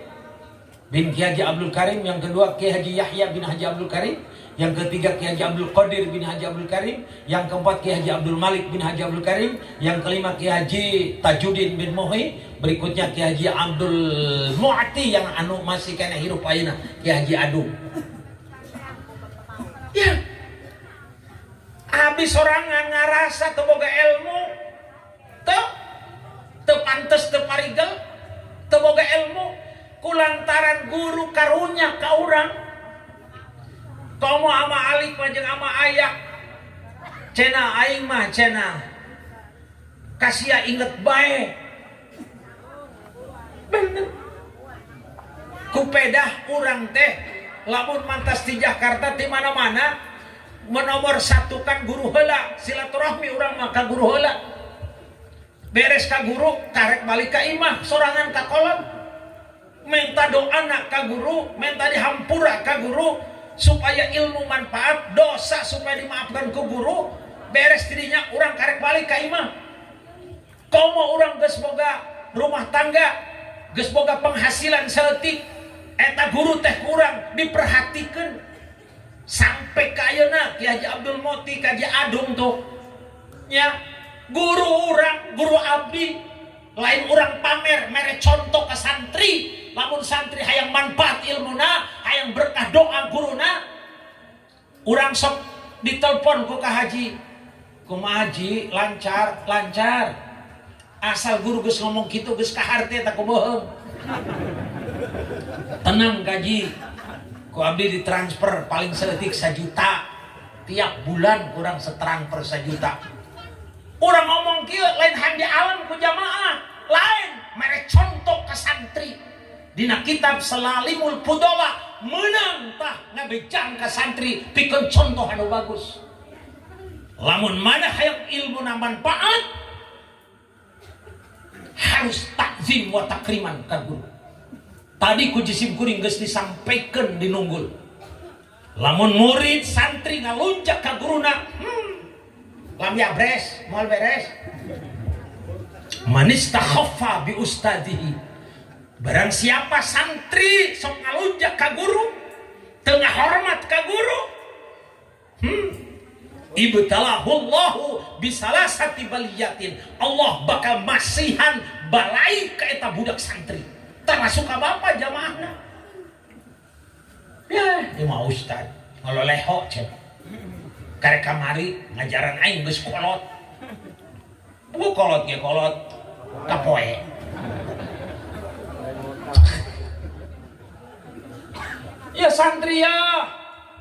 bin Ki Haji Abdul Karim, yang kedua Ki Haji Yahya bin Haji Abdul Karim, yang ketiga Ki Haji Abdul Qadir bin Haji Abdul Karim, yang keempat Ki Haji Abdul Malik bin Haji Abdul Karim, yang kelima Ki Haji Tajuddin bin Muhi, berikutnya Ki Haji Abdul Mu'ti yang anu masih kena hirup ayeuna, Ki Haji Adu. Ya. Habis sorangan ngarasa teu boga ilmu, teu teu pantes, teu parigel, teu boga ilmu, kulantaran guru karunya ka urang. Komo ama alik mah jeung ama ayak, cenah aing mah cenah kasia inget bae. Bener, kupedah urang teh lamun mantas di Jakarta, di mana-mana menomor satukan guru heula. Silaturahmi urang mah ka guru heula. Beres ka guru, karek balik ka imah sorangan, ka kolot, minta doa nak ka guru, minta dihampura ka guru supaya ilmu manfaat, dosa supaya dimaafkan ke guru. Beres dirinya, urang karek balik ka imah. Komo urang geus boga rumah tangga, geus boga penghasilan saeutik, eta guru teh kurang diperhatikan sampai ka ayeuna. Ki Haji Abdul Moti, Ki Haji Adung tuh ya guru urang, guru abdi. Lain urang pamer, mere contoh ke santri. Lamun santri hayang manfaat ilmuna, hayang berkah doa guruna, urang sok ditelepon ku Ka Haji, "Kumaha Haji, lancar?" "Lancar." Asal guru geus ngomong kitu geus kaharte tak bohong. "Tenang Kaji, ku abdi ditransfer paling saeutik 1 juta tiap bulan, kurang setransfer 1 juta." Urang ngomong kieu lain handi alam ku jamaah, lain, mere contoh ke santri. Dina kitab Selalimul Fudola menang tah ngabejang ke santri pikeun contoh anu bagus. Lamun mana hayang ilmu manfaat, harus takzim wa takriman ka guru. Tadi ku jisim kuring geus disampaikan di nunggul, lamun murid santri ngalunjak ka guruna, lam yabres, moal beres. Manistakhaffa bi ustadihi, barang siapa santri sok ngalunjak ka guru, tengah hormat ka guru, ibtalahullahu bisalasati baliyatin, Allah bakal masihan balai ka eta budak santri, termasuk ka bapak jamaahna. Ya, ieu mah ustad ngaloleho cenah, karek kamari ngajaran aing geus kolot. Bu kolot ge kolot kapoe. Ya santri ya.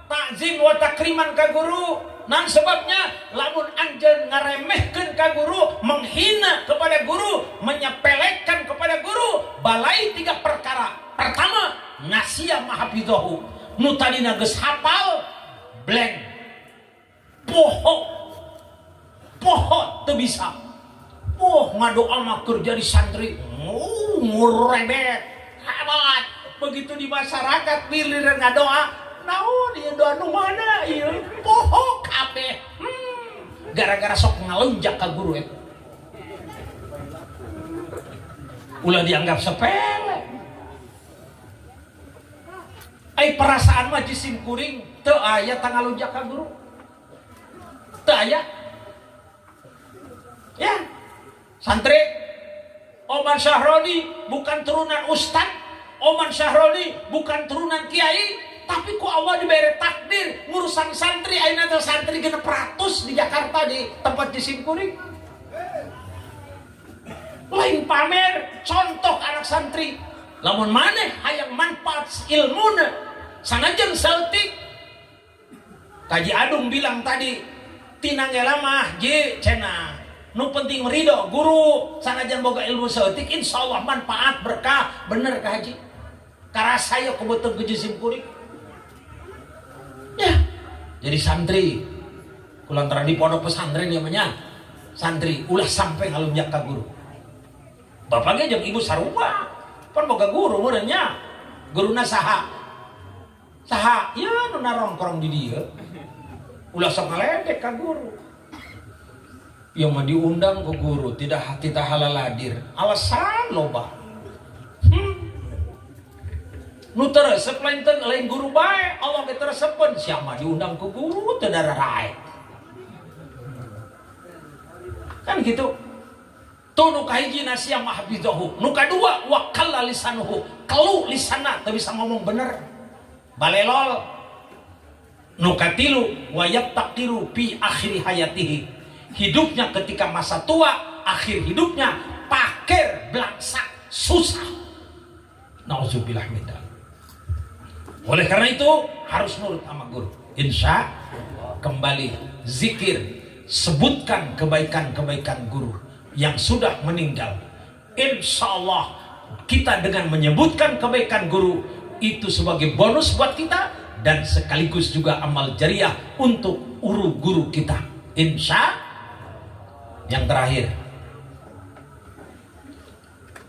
Takzim wa takriman ka guru. Nah, sebabnya lamun anjeun ngaremehkeun ka guru, menghina kepada guru, menyepelekan kepada guru, balai tiga perkara. Pertama, nasiya ma hafizahu. Nu tadina geus hafal blank. Poho. Poho teu bisa. Oh, ngadoa mah keur jadi santri. Oh, ngurebet. Hebat. Begitu di masyarakat giliran ngadoa, naon ieu doa nu mana ieu? Poho kabeh. Gara-gara sok ngalunjak ka guru eta. Ulah dianggap sepele. Ai perasaan mah jisim kuring teu aya tangalunjak ka guru. Teu aya. Ya. Santri Oman Syahroni bukan turunan ustad, Oman Syahroni bukan turunan kiai, tapi ku Allah diberi takdir ngurusan santri. Ayeuna teh santri 600 di Jakarta di tempat jisim kuring. Lain pamer, contoh anak santri. Lamun maneh hayang manfaat ilmuna sanajan saeutik. Kaji Adung bilang tadi tina mah je cenah. Nu penting ridho guru sanajan boga ilmu saeutik insyaallah manfaat berkah. Bener ka Haji? Karasa ya kebetul ke jisim kuring. Ya, jadi santri kulantaran di pondok pesantren namanya santri ulah sampai ngalunjak ka guru. Bapaknya jeung ibu sarua pan boga guru meureun nya. Guruna saha? Saha? Ya nu narongkrong di dieu. Ulah sok ngaledek ka guru. Yang mah diundang ke guru tidak hati tahaladir alasan loba. Nu teu resep lain teu lain guru bae, Allah ge teu resepeun siapa diundang ke guru teu dararae. Kan gitu. Tuh nu kahiji nasiya mahfizahu, nu kadua wa qalla lisanuhu, kelu lisana teu bisa ngomong bener. Balelol. Nu katilu wa yabtaqiru fi akhiri hayatihi. Hidupnya ketika masa tua, akhir hidupnya pakir, belangsak, susah. Nauzubillah min dzalik. Oleh karena itu harus nurut sama guru. Insya Allah kembali zikir, sebutkan kebaikan-kebaikan guru yang sudah meninggal. Insya Allah kita dengan menyebutkan kebaikan guru itu sebagai bonus buat kita dan sekaligus juga amal jariah untuk uru guru kita. Insya. Yang terakhir,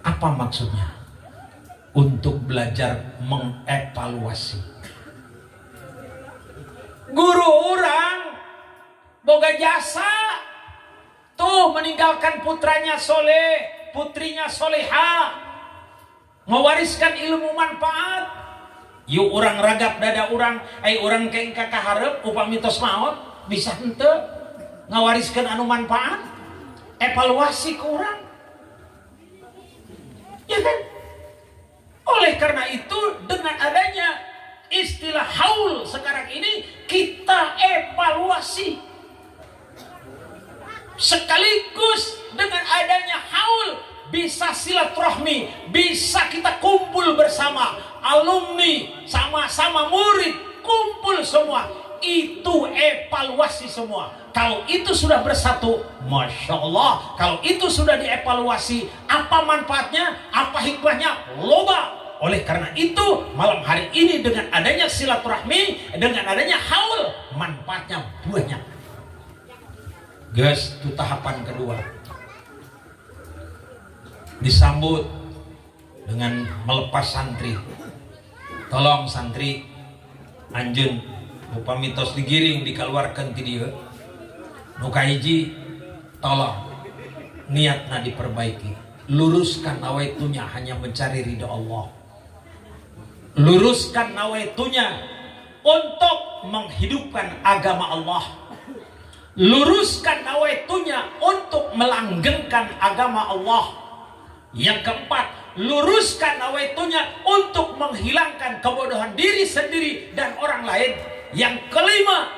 apa maksudnya? Untuk belajar mengevaluasi. Guru orang boga jasa tuh meninggalkan putranya soleh, putrinya soleha, mewariskan ilmu manfaat. Yuk orang ragap dada orang, orang kengka kaharep upami tos maot bisa henteu ngawariskan anu manfaat. Evaluasi ke orang, ya kan? Oleh karena itu dengan adanya istilah haul sekarang ini kita evaluasi. Sekaligus dengan adanya haul bisa silaturahmi, bisa kita kumpul bersama alumni, sama-sama murid, kumpul semua. Itu evaluasi semua. Kalau itu sudah bersatu, Masya Allah. Kalau itu sudah dievaluasi, apa manfaatnya, apa hikmahnya, loba. Oleh karena itu, malam hari ini dengan adanya silaturahmi, dengan adanya haul, manfaatnya banyak. Guys, itu tahapan kedua. Disambut dengan melepas santri. Tolong santri, anjeun upami tos digiring dikeluarkan ti dieu. Nu kahiji, tolong niatna diperbaiki. Luruskan nawaitunya hanya mencari ridho Allah. Luruskan nawaitunya untuk menghidupkan agama Allah. Luruskan nawaitunya untuk melanggengkan agama Allah. Yang keempat, luruskan nawaitunya untuk menghilangkan kebodohan diri sendiri dan orang lain. Yang kelima,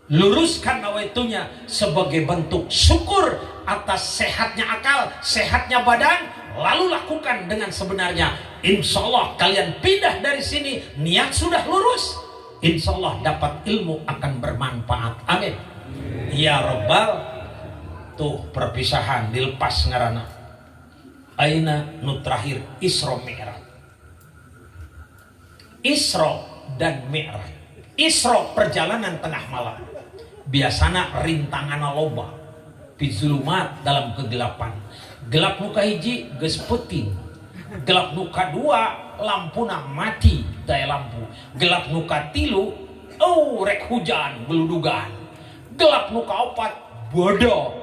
luruskan nawaitunya sebagai bentuk syukur atas sehatnya akal, sehatnya badan, lalu lakukan dengan sebenarnya. Insya Allah kalian pindah dari sini, niat sudah lurus. Insya Allah dapat ilmu akan bermanfaat. Amin. Ya Robbal. Tuh perpisahan dilepas ngarana. Aina nu terakhir Isra Mi'raj. Isra dan Mi'raj. Isra perjalanan tengah malam. Biasana rintangan loba. Fi zulumat, dalam kegelapan. Gelap nu kahiji geus peuting. Gelap nu kadua lampuna mati daya lampu. Gelap nu katilu, oh, rek hujan geludugan. Gelap nu kaopat bodoh.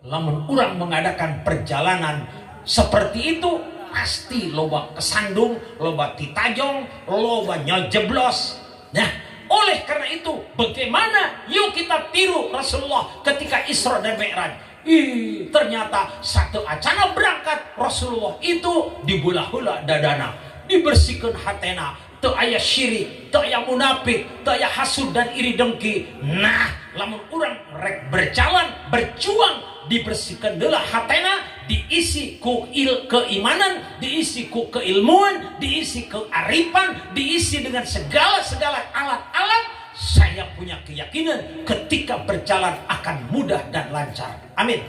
Lamun urang mengadakan perjalanan seperti itu pasti loba kesandung, loba titajong, loba nyejeblos. Nah, oleh karena itu bagaimana, yuk kita tiru Rasulullah ketika Isra dan Mi'raj. Ih, ternyata sateuacana berangkat Rasulullah itu dibelah heula dadana, dibersihkan hatena, teu aya syirik, teu aya munafik, teu aya hasud dan iri dengki. Nah, lamun urang rek berjalan, berjuang, dibersihkan heula hatena, diisi ku keimanan, diisi ku keilmuan, diisi kearifan, diisi dengan segala-segala alat-alat. Saya punya keyakinan ketika berjalan akan mudah dan lancar. Amin.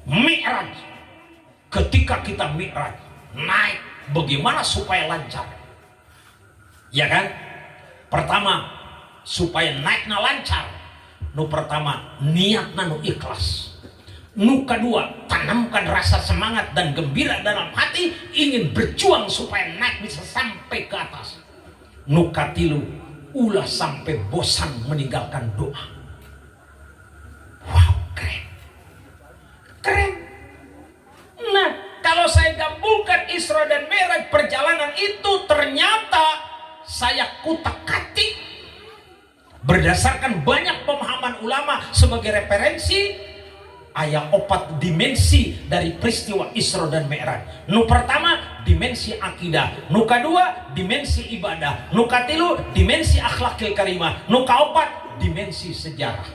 Mi'raj. Ketika kita mi'raj, naik, bagaimana supaya lancar? Ya kan? Pertama, supaya naiknya lancar. Nu pertama, niatna nu ikhlas. Nu kedua, tanamkan rasa semangat dan gembira dalam hati, ingin berjuang supaya naik bisa sampai ke atas. Nu katilu, ulah sampai bosan meninggalkan doa. Wow, keren. Keren. Nah, kalau saya gabungkan Isra dan Mi'raj, perjalanan itu ternyata saya kutak-katik berdasarkan banyak pemahaman ulama sebagai referensi, aya opat dimensi dari peristiwa Isra dan Mi'raj. Nu pertama dimensi akidah, nu kedua dimensi ibadah, nu katilu dimensi akhlakil karimah, nu kaopat dimensi sejarah.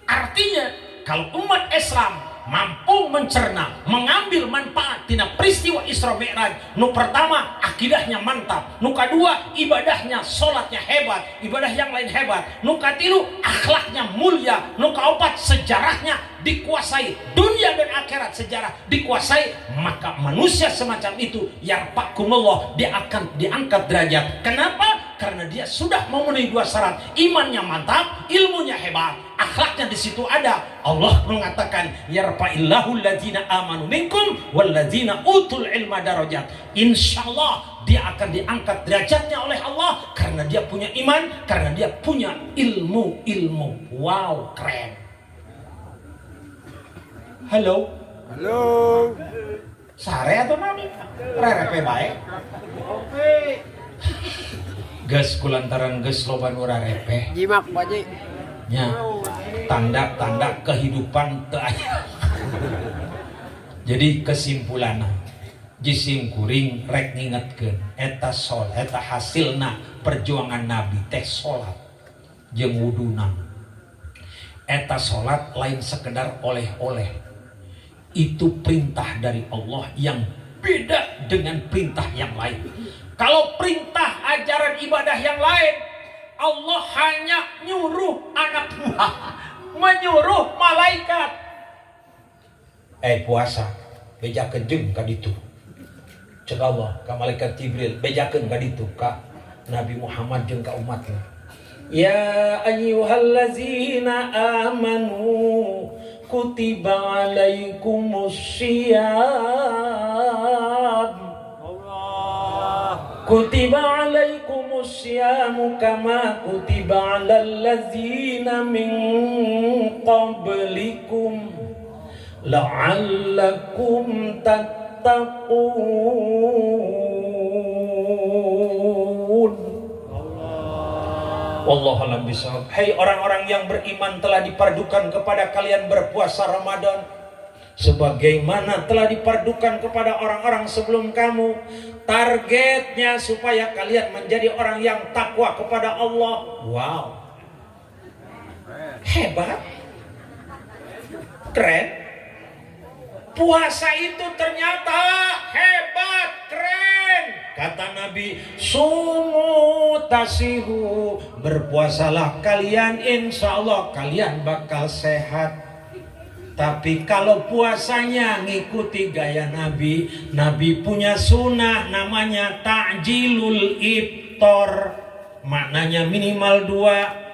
Artinya kalau umat Islam mampu mencerna, mengambil manfaat tina peristiwa Isra Mi'raj. Nu pertama akidahnya mantap, nu kedua ibadahnya, sholatnya hebat, ibadah yang lain hebat. Nu katilu akhlaknya mulia, nu kaopat sejarahnya dikuasai, dunia dan akhirat sejarah dikuasai, maka manusia semacam itu yarfa'kumullah, dia akan diangkat derajat. Kenapa? Karena dia sudah memenuhi dua syarat, imannya mantap, ilmunya hebat, akhlaknya di situ ada. Allah mengatakan yarfa'illahu alladzina amanu minkum walladzina utul ilma darajat. Insyaallah dia akan diangkat derajatnya oleh Allah karena dia punya iman, karena dia punya ilmu-ilmu. Wow, keren. Halo. Halo. Sare atau nami? Rerepe bae. Geus kulantaran geus loba nu rarepe. Nyimak, Pak Haji. Nya, tanda-tanda kehidupan teu aya. Jadi kesimpulanna, jisim kuring rek ngingetkeun eta sol eta hasilna perjuangan Nabi teh salat jeung wuduna. Eta salat lain sekedar oleh-oleh. Itu perintah dari Allah yang beda dengan perintah yang lain. Kalau perintah ajaran ibadah yang lain, Allah hanya nyuruh anak buah, menyuruh malaikat. Eh, puasa, bejakeun jeung ka ditu. Cek Allah ka malaikat Jibril, bejakeun ka ditu ka Nabi Muhammad jeung ka umatna. Ya ayyuhallazina amanu kutiba alaikumus syiyam. Kutiba alaikumus syiyamu kama kutiba alal ladzina min qablikum la'allakum tattaqun. Wallahu a'lam bishawab. Hei orang-orang yang beriman, telah difardukan kepada kalian berpuasa Ramadan sebagaimana telah difardukan kepada orang-orang sebelum kamu. Targetnya supaya kalian menjadi orang yang takwa kepada Allah. Wow. Hebat. Keren. Puasa itu ternyata hebat, keren. Kata Nabi, "Sumu tasihhu," berpuasalah kalian, insya Allah kalian bakal sehat. Tapi kalau puasanya ngikuti gaya Nabi, Nabi punya sunnah namanya ta'jilul iftar. Maknanya minimal dua.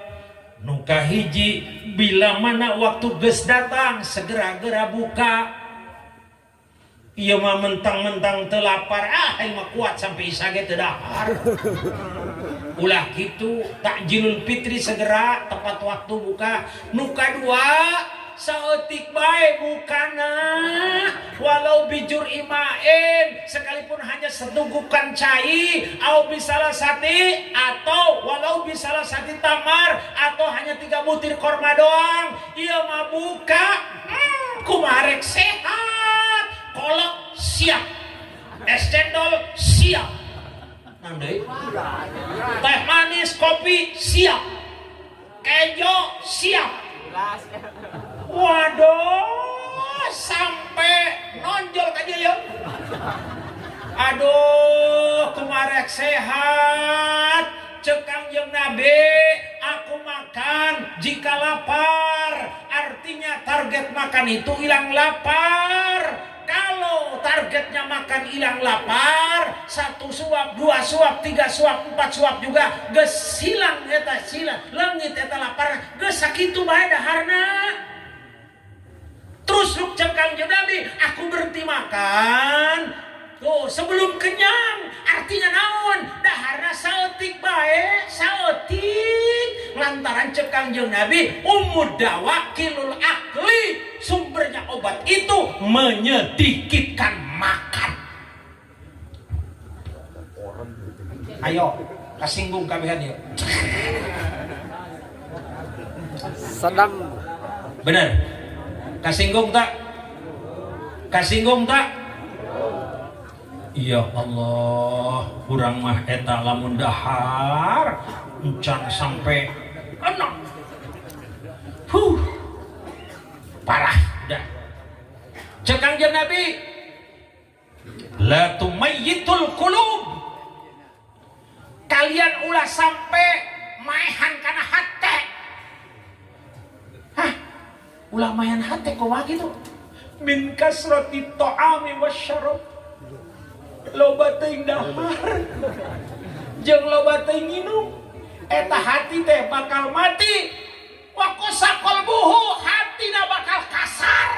Nu kahiji, bila mana waktu geus datang segera-gera buka. Ieu mah mentang-mentang teu lapar, ah aing mah kuat sampai isya ge teu dahar. Ulah gitu, takjilul fitri segera tepat waktu buka. Nu kadua, saeutik bae bukana, walau bijur'i ma'in, sekalipun hanya setegukan cai, au bisalasati, atau walau bisalasati tamar, atau hanya 3 butir korma doang. Ieu mah buka, kumaha rek sehat, kolak siap, es cendol siap, naon deui, teh manis, kopi siap, kejo siap. Waduh, sampai nonjol ka dieu ya. Aduh, kumaha rek sehat. Cek Kangjeng Nabi, aku makan jika lapar. Artinya target makan itu hilang lapar. Kalau targetnya makan hilang lapar, 1 suap, 2 suap, 3 suap, 4 suap juga geus hilang eta sila, leungit eta lapar, geus sakitu bae daharna. Terus ruk cek Kangjeng Nabi, aku berhenti makan tuh sebelum kenyang. Artinya naon? Daharna saeutik bae, saeutik. Lantaran cek Kangjeng Nabi, ummud dawa qillul akli, sumbernya obat itu menyedikitkan makan. Ayo, kasinggung kabehan yuk. Sedang. Bener. Kasinggung tak? Kasinggung tak? Ya Allah, kurang mah eta lamun dahar encan sampai enak. Huh. Parah dah. Cek Kangjeng Nabi, la tumayyitul qulub. Kalian ulah sampai maehan kana hate. Hah? Ulah maehan hate kumaha gitu? Min kasrati ta'ami wasyarab. Loba teuing dahar jeung loba teuing nginum, eta hati teh bakal mati. Wa qasa qalbuhu, hatina bakal kasar,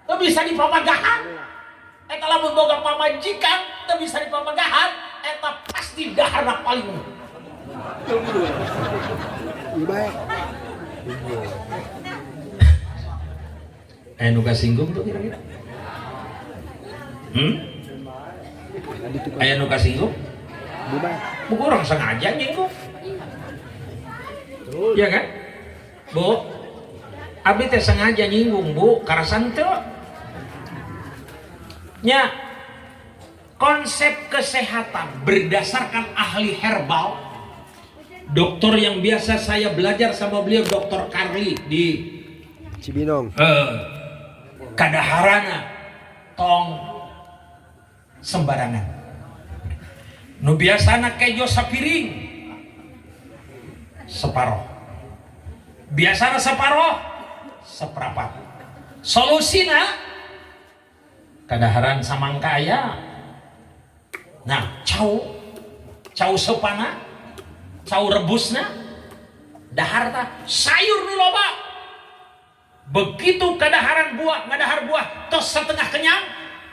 teu bisa dipamagahan. Eta lamun boga pamajikan teu bisa dipamagahan, eta pasti daharna paling. Ieu bae. Nu kasinggung tuh kira-kira? Aya nu kasinggung? Bu, orang sengaja nyinggung. Iya kan? Bu, abdi teh sengaja nyinggung, Bu, karasan teu. Nya, konsep kesehatan berdasarkan ahli herbal, dokter yang biasa saya belajar sama beliau, Dokter Karli di Cibinong. Kadaharana tong sembarangan. Nu biasana kejo sapiring separoh, biasana separoh seperapat. Solusina kadaharan samangka aya. Nah, cau cau sopana, cau rebusna, dahar tah sayur nu loba. Begitu kadaharan buah, ngadahar buah tos setengah kenyang,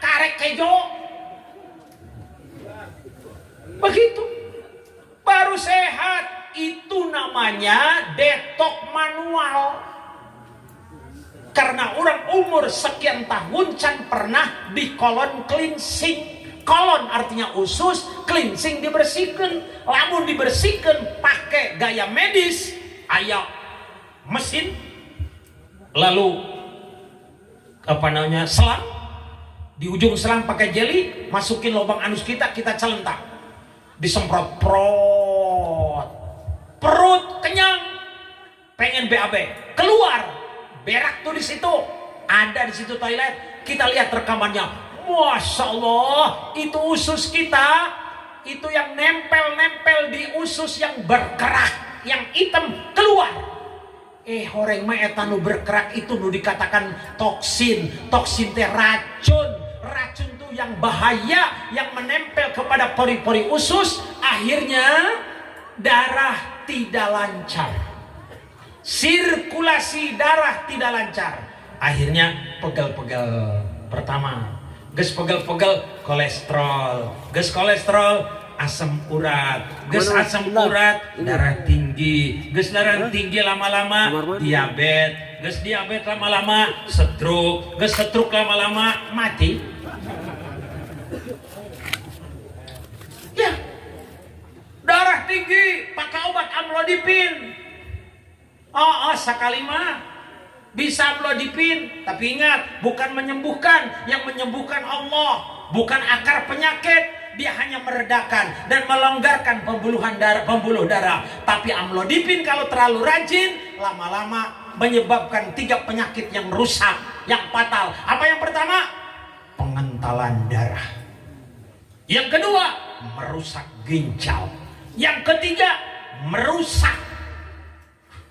karek kejo. Begitu baru sehat. Itu namanya detok manual. Karena orang umur sekian tahun can pernah di colon cleansing. Kolon artinya usus, cleansing dibersihkan. Lamun dibersihkan pakai gaya medis, aya mesin, lalu selang, di ujung selang pakai jeli, masukin lubang anus kita, kita celentak, disemprot prot, perut kenyang, pengen BAB, keluar, berak tuh di situ, ada di situ toilet, kita lihat rekamannya, masya Allah, itu usus kita Itu yang nempel-nempel di usus yang berkerak, yang hitam keluar. Horeng mah eta nu berkerak itu nu dikatakan toksin. Toksin teh racun. Racun tuh yang bahaya, yang menempel kepada pori-pori usus, akhirnya darah tidak lancar. Sirkulasi darah tidak lancar. Akhirnya pegel-pegel pertama. Geus pegel-pegel kolesterol, geus kolesterol asam urat, geus Kemana, Mas? asam Bentar. Urat Ini. Darah tinggi, geus darah tinggi lama-lama Kamar mandi. Diabetes, geus diabetes lama-lama stroke, geus stroke lama-lama mati. Ya. Darah tinggi pakai obat amlodipin. Oh, sekali mah bisa amlodipin, tapi ingat, bukan menyembuhkan, yang menyembuhkan Allah, bukan akar penyakit, dia hanya meredakan dan melonggarkan pembuluhan darah, pembuluh darah. Tapi amlodipin kalau terlalu rajin, lama-lama menyebabkan tiga penyakit yang rusak, yang fatal. Apa yang pertama? Pengentalan darah. Yang kedua, merusak ginjal. Yang ketiga, merusak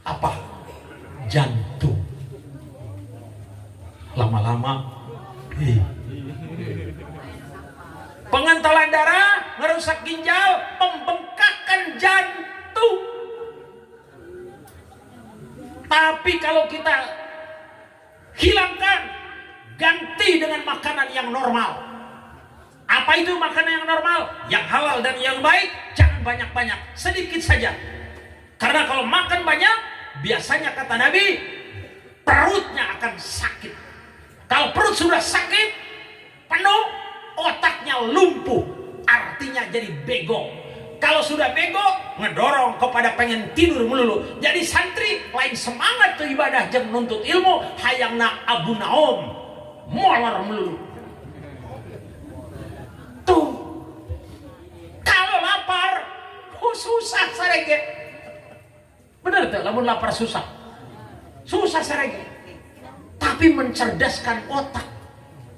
apa? Jantung. Lama-lama, pengentalan darah, merusak ginjal, pembengkakan jantung. Tapi kalau kita hilangkan, ganti dengan makanan yang normal. Apa itu makanan yang normal? Yang halal dan yang baik, jangan banyak-banyak, sedikit saja. Karena kalau makan banyak, biasanya kata Nabi, perutnya akan sakit. Kalau perut sudah sakit, penuh, otaknya lumpuh, artinya jadi bego. Kalau sudah bego, ngedorong kepada pengen tidur melulu. Jadi santri lain semangat tuh ibadah jeung nuntut ilmu, hayangna Abu Naom, molor melulu. Tuh. Kalau lapar, oh susah sarege. Bener tuh, lamun lapar susah. Susah sarege. Tapi mencerdaskan otak.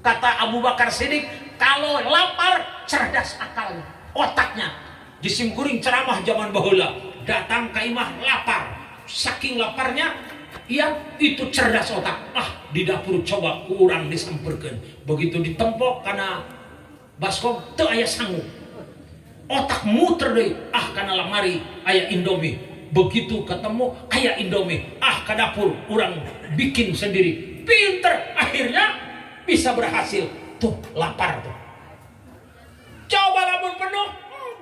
Kata Abu Bakar Siddiq, kalau lapar cerdas akalnya, otaknya. Di simkuring ceramah zaman baheula, datang ke imah lapar. Saking laparnya, ia itu cerdas otak. Ah, di dapur coba kurang disamperkeun. Begitu ditempok karena baskom teu aya sangu. Otak muter deui, ah kana lamari aya Indomie. Begitu ketemu aya Indomie, ah ke dapur urang bikin sendiri. Pinter, akhirnya bisa berhasil. Tuh lapar tuh. Coba lamun penuh,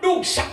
duksak.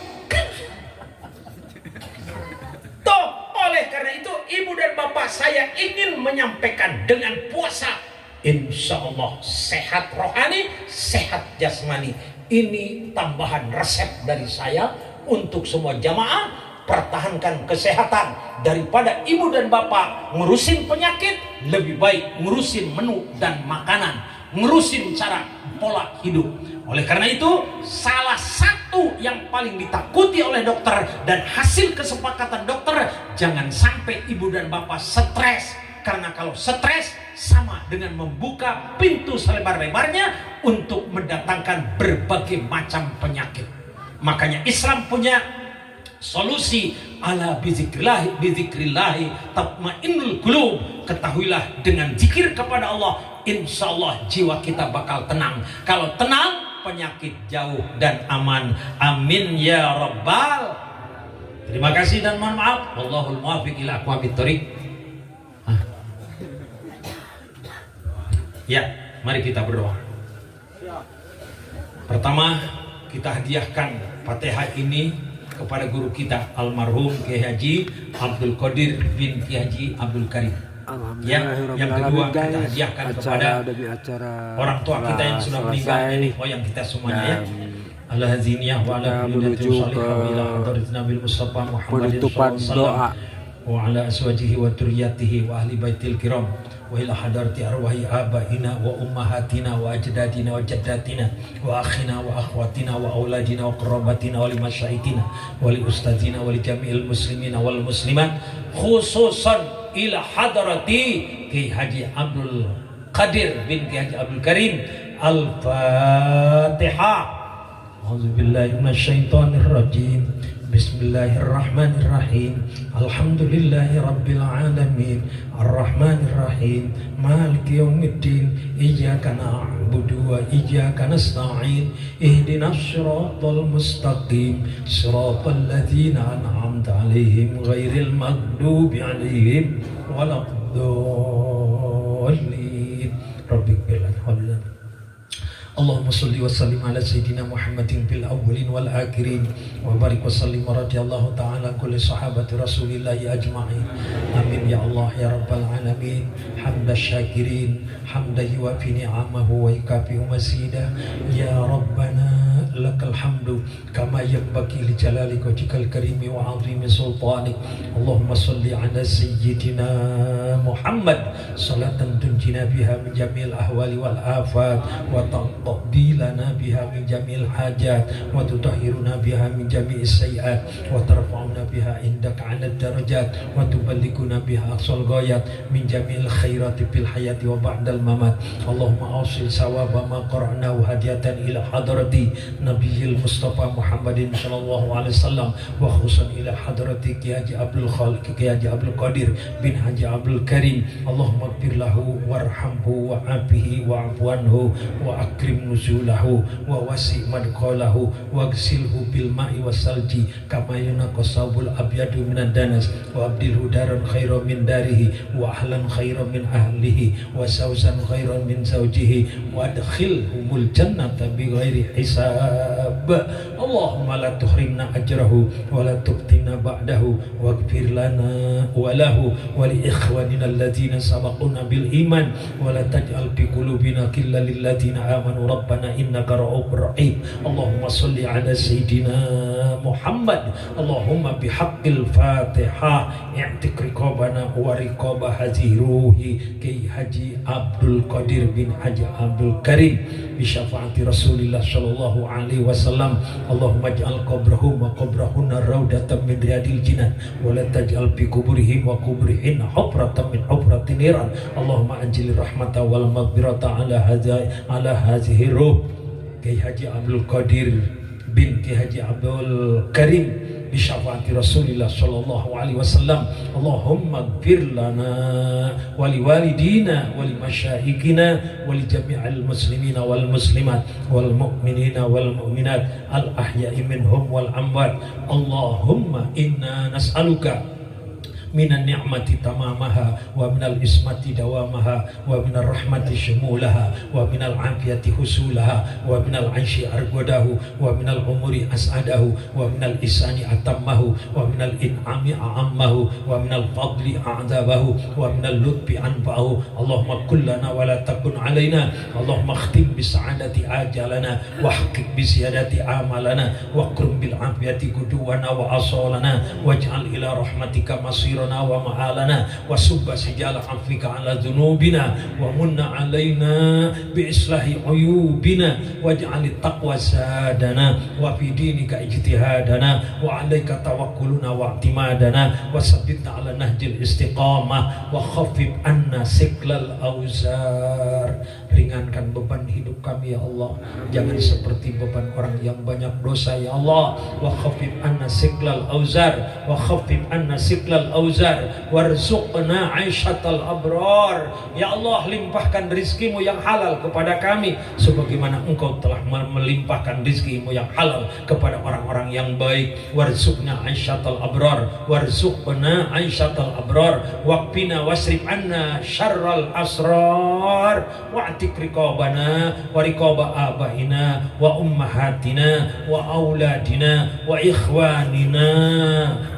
Tuh, oleh karena itu ibu dan bapak saya ingin menyampaikan dengan puasa, insya Allah sehat rohani, sehat jasmani. Ini tambahan resep dari saya untuk semua jamaah. Pertahankan kesehatan daripada ibu dan bapak ngurusin penyakit, lebih baik ngurusin menu dan makanan, ngurusin cara pola hidup. Oleh karena itu, salah satu yang paling ditakuti oleh dokter dan hasil kesepakatan dokter, jangan sampai ibu dan bapak stres. Karena kalau stres sama dengan membuka pintu selebar-lebarnya untuk mendatangkan berbagai macam penyakit. Makanya Islam punya solusi, ala bizikrillahi bizikrillahi tatmainnul qulub. Ketahuilah dengan zikir kepada Allah, insya Allah jiwa kita bakal tenang. Kalau tenang, penyakit jauh dan aman. Amin ya rabbal. Terima kasih dan mohon maaf. Wallahul muwaffiq ila aqwamit thoriq. Hah? Ya, mari kita berdoa. Pertama, kita hadiahkan Fatihah ini kepada guru kita almarhum Kiai Haji Abdul Qadir bin Kiai Haji Abdul Karim. Ya, yang kedua Alhamdulillah, kita guys, hadiahkan acara kepada demi acara orang tua kita yang telah sudah meninggal selesai. Ini moyang kita semuanya ya. Dan Allah haziniyah wa ala kita kulli menuju shalihah ke wa ila hadratin Nabi Mustafa Muhammadin penutupan sallallahu alaihi wasallam doa. Wa ala azwajihi wa dzurriyyatihi wa ahli baitil kiram wa ila hadarati arwahi abaina wa ummahatina wa ajdadina wa jaddatina wa akhina wa akhwatina wa auladina wa qarabatina wa limasyaikina wa li ustadzina wa li jami'il muslimina wal muslimat, khususan ila hadarati Ki Haji Abdul Qadir bin Ki Haji Abdul Karim. Al-Fatihah. A'udzubillahi minasyaitonirrajim. Bismillahirrahmanirrahim. Alhamdulillahi rabbil alamin. Arrahmanirrahim. Maliki yaumiddin. Iyyaka na'budu wa iyyaka nasta'in. Ihdinas siratal mustaqim. Siratal ladzina an'amta 'alaihim ghairil maghdubi 'alaihim waladdallin. Rabbighfir lana. Allahumma salli wa sallim ala sayyidina Muhammadin fil awwalin wal akhirin wa barik wa sallim wa radiyallahu ta'ala kulli sahabati rasulillahi ajma'in. Amin ya Allah ya rabbal alamin. Hamda syakirin, hamda yuwafi ni'amahu wa yukafi'u masida. Ya rabbana lakal hamdu kama yanbaghi li jalali wajhikal karimi wa 'azimi sultanik. Allahumma salli ala sayyidina Muhammad salatan tunjina biha min jami'il ahwali wal afat wa taqdi lana biha min jami'il hajat wa tutahhiruna biha min jami'is sayiat wa tarfa'una biha indaka 'ala darajat wa tuballighuna biha aqsal ghayat min jami'il khairati fil hayati wa ba'dal mamat. Allahumma awsil sawaba ma qara'na wa hadiyatan ila hadrati Nabiyil Mustafa Muhammadin sallallahu alaihi wasallam wa khususan ila hadrati Ki Haji Abdul Khaliq Ki Haji Abdul Qadir bin Haji Abdul Karim. Allahumma ighfir lahu warhamhu wa'afihi wa'fu anhu wa akrim nuzulahu wa wasi' madkhalahu waghsilhu bil ma'i wasalji kama yunaqasabul abyadu minan danas wa abdilhu daran khairan min darihi wa ahlan khairan min ahlihi wa zawjan khairan min zawjihi wa adkhilhumul jannata bighairi hisab. Allahumma la tuhrimna ajrahu wa la tuftina ba'dahu waghfir lana wa lahu wa li ikhwanina alladzina sabaquna bil iman wa la taj'al fi qulubina ghillan lil ladzina amanu rabbana innaka ra'ufur rahim. Allahumma shalli ala sayyidina Muhammad. Allahumma bihaqqil Fatihah i'tiq riqabana wa riqaba hazihi ruhi Ki Haji Abdul Qadir bin Haji Abdul Karim bi syafaati Rasulillah sallallahu alaihi wasallam. Allahumma ij'al qabrahum wa qabrahunna raudatan min riyadil jinan wa la taj'al fi kuburihim wa kuburihin hufratan min hufratin niran. Allahumma anjil rahmata wal maghfirata ala hazihi ruh Ki Haji Abdul Qadir bin Ki Haji Abdul Karim bi syafaati Rasulillah sallallahu alaihi wasallam. Allahumma ighfir lana wa liwalidina wa limasyayikhina wa li jami'il muslimina wal muslimat wal mu'minina wal mu'minat al ahya'i minhum wal amwat. Allahumma inna nas'aluka minan ni'mati tamamaha wa minal ismati dawamaha wa minar rahmati syumulaha wa minal afiyati husulaha wa minal aishi argodahu wa minal umuri as'adahu wa minal isani atammahu wa minal in'ami a'ammahu wa minal fadli a'zabahu wa minal lutfi anfa'ahu. Allahumma kullana wa la takun alaina. Allahumma khtim bisa'adati ajalana wa haqqiq bisiyadati amalana wa krum bil afiyati guduwana wa asolana waj'al ila rahmatika masirana wa ma'alana wa subba sijala afika ala dhunubina wa munna alaina bi islahi uyubina waj'al taqwa sadana wa fi dinika ijtihadana wa alaika tawakkuluna wa i'timadana wa sabbitna ala nahjil istiqamah wa khaffif anna siklal auzar. Ringankan beban hidup kami ya Allah, jangan seperti beban orang yang banyak dosa ya Allah. Wa khaffif anna siklal auzar wa khaffif anna siklal auzar warzuqna aisyatal abrar. Ya Allah, limpahkan rizkimu yang halal kepada kami sebagaimana Engkau telah melimpahkan rizkimu yang halal kepada orang-orang yang baik. Warzuqna aisyatal abrar warzuqna aisyatal abrar waqina wasrif anna syarral asrar wa'tik riqabana wa riqaba abaina wa ummahatina wa auladina wa ikhwanina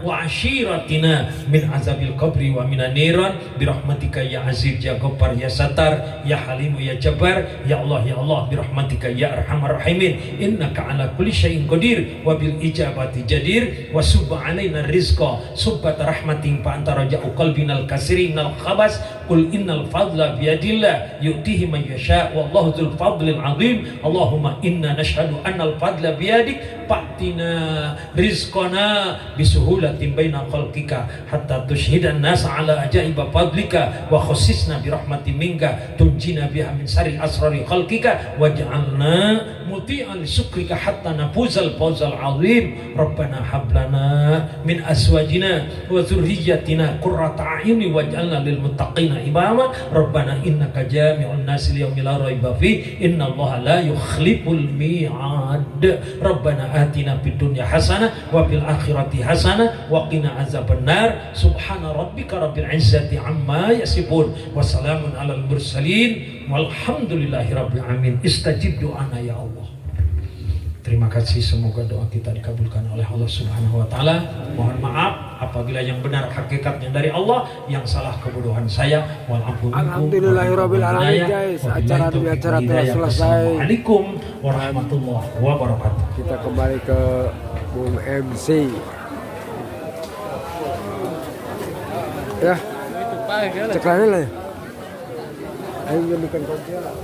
wa ashiratina min azabil qabri wa minan niran birahmatika ya aziz ya ghaffar ya satar ya halimu ya jabbar. Ya Allah ya Allah birahmatika ya arhamar rahimin innaka ala kulli syai'in qadir wa bil ijabati jadir wa subba alaina rizqa subbat rahmatin fa anta raja'u qalbinal kasiri minal khabas. Qul innal fadla biyadillah yu'tihi man yasha wallahu dzul fadlil azim. Allahumma inna nashhadu annal fadla biyadik fa'tina rizqana bisuhulatin baina khalqika hatta tushhidan nas ala ajaiba fadlika wa khussisna bi rahmatin minka tunjina biha min sari asrari khalqika waj'alna Muti'an syukrika hatta nafuzal fawzal azim. Rabbana hab lana min azwajina wa dzurriyyatina qurrata a'yuni waj'alna lil muttaqina imama. Rabbana innaka jami'un nasi liyaumin la raiba fi innallaha la yukhliful mi'ad. Rabbana atina fid dunya hasanah wa fil akhirati hasanah wa qina azabannar. Subhana rabbika rabbil izzati amma yasifun wa salamun alal mursalin walhamdulillahi rabbil alamin. Istajib do'ana ya Allah. Terima kasih, semoga doa kita dikabulkan oleh Allah Subhanahu wa taala. Mohon maaf apabila yang benar hakikatnya dari Allah, yang salah kebodohan saya. Wal afu minkum. Alhamdulillahirabbil alamin, guys. Acara demi acara telah selesai. Assalamualaikum warahmatullahi wabarakatuh. Kita kembali ke Bung MC. Ya. Cek lain lah ya. Ayo jadikan kunci lah.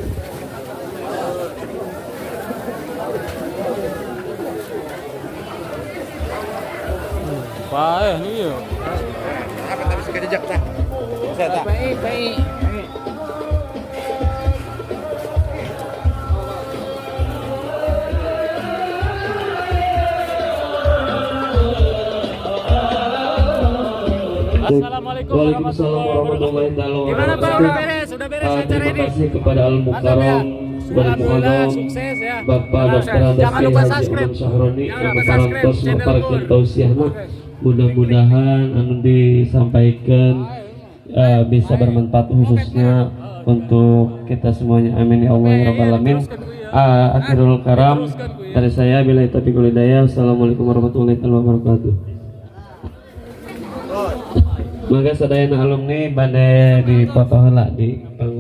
Paeh nih yo. PI, PI. Assalamualaikum Waalaikumsalam warahmatullahi Gimana Pak? wabarakatuh. Udah beres, udah beres acara Terima ini. kasih kepada Al Mantap ya. Mukarram Wal Alhamdulillah Mukarram sukses ya. Bapak Dr. Andes Jangan lupa Haji subscribe. Umar Sahroni Jangan anu lupa subscribe parantos channel maparkeun Lembur. tausiahna. Mudah-mudahan anu disampaikan bisa bermanfaat khususnya untuk kita semuanya. Amin ya Allah ya rabbal alamin. Akhirul karam dari saya, bila taufiq wal hidayah. Wassalamualaikum warahmatullahi wabarakatuh. Maka sadayana alumni bade dipoto heula di panggung.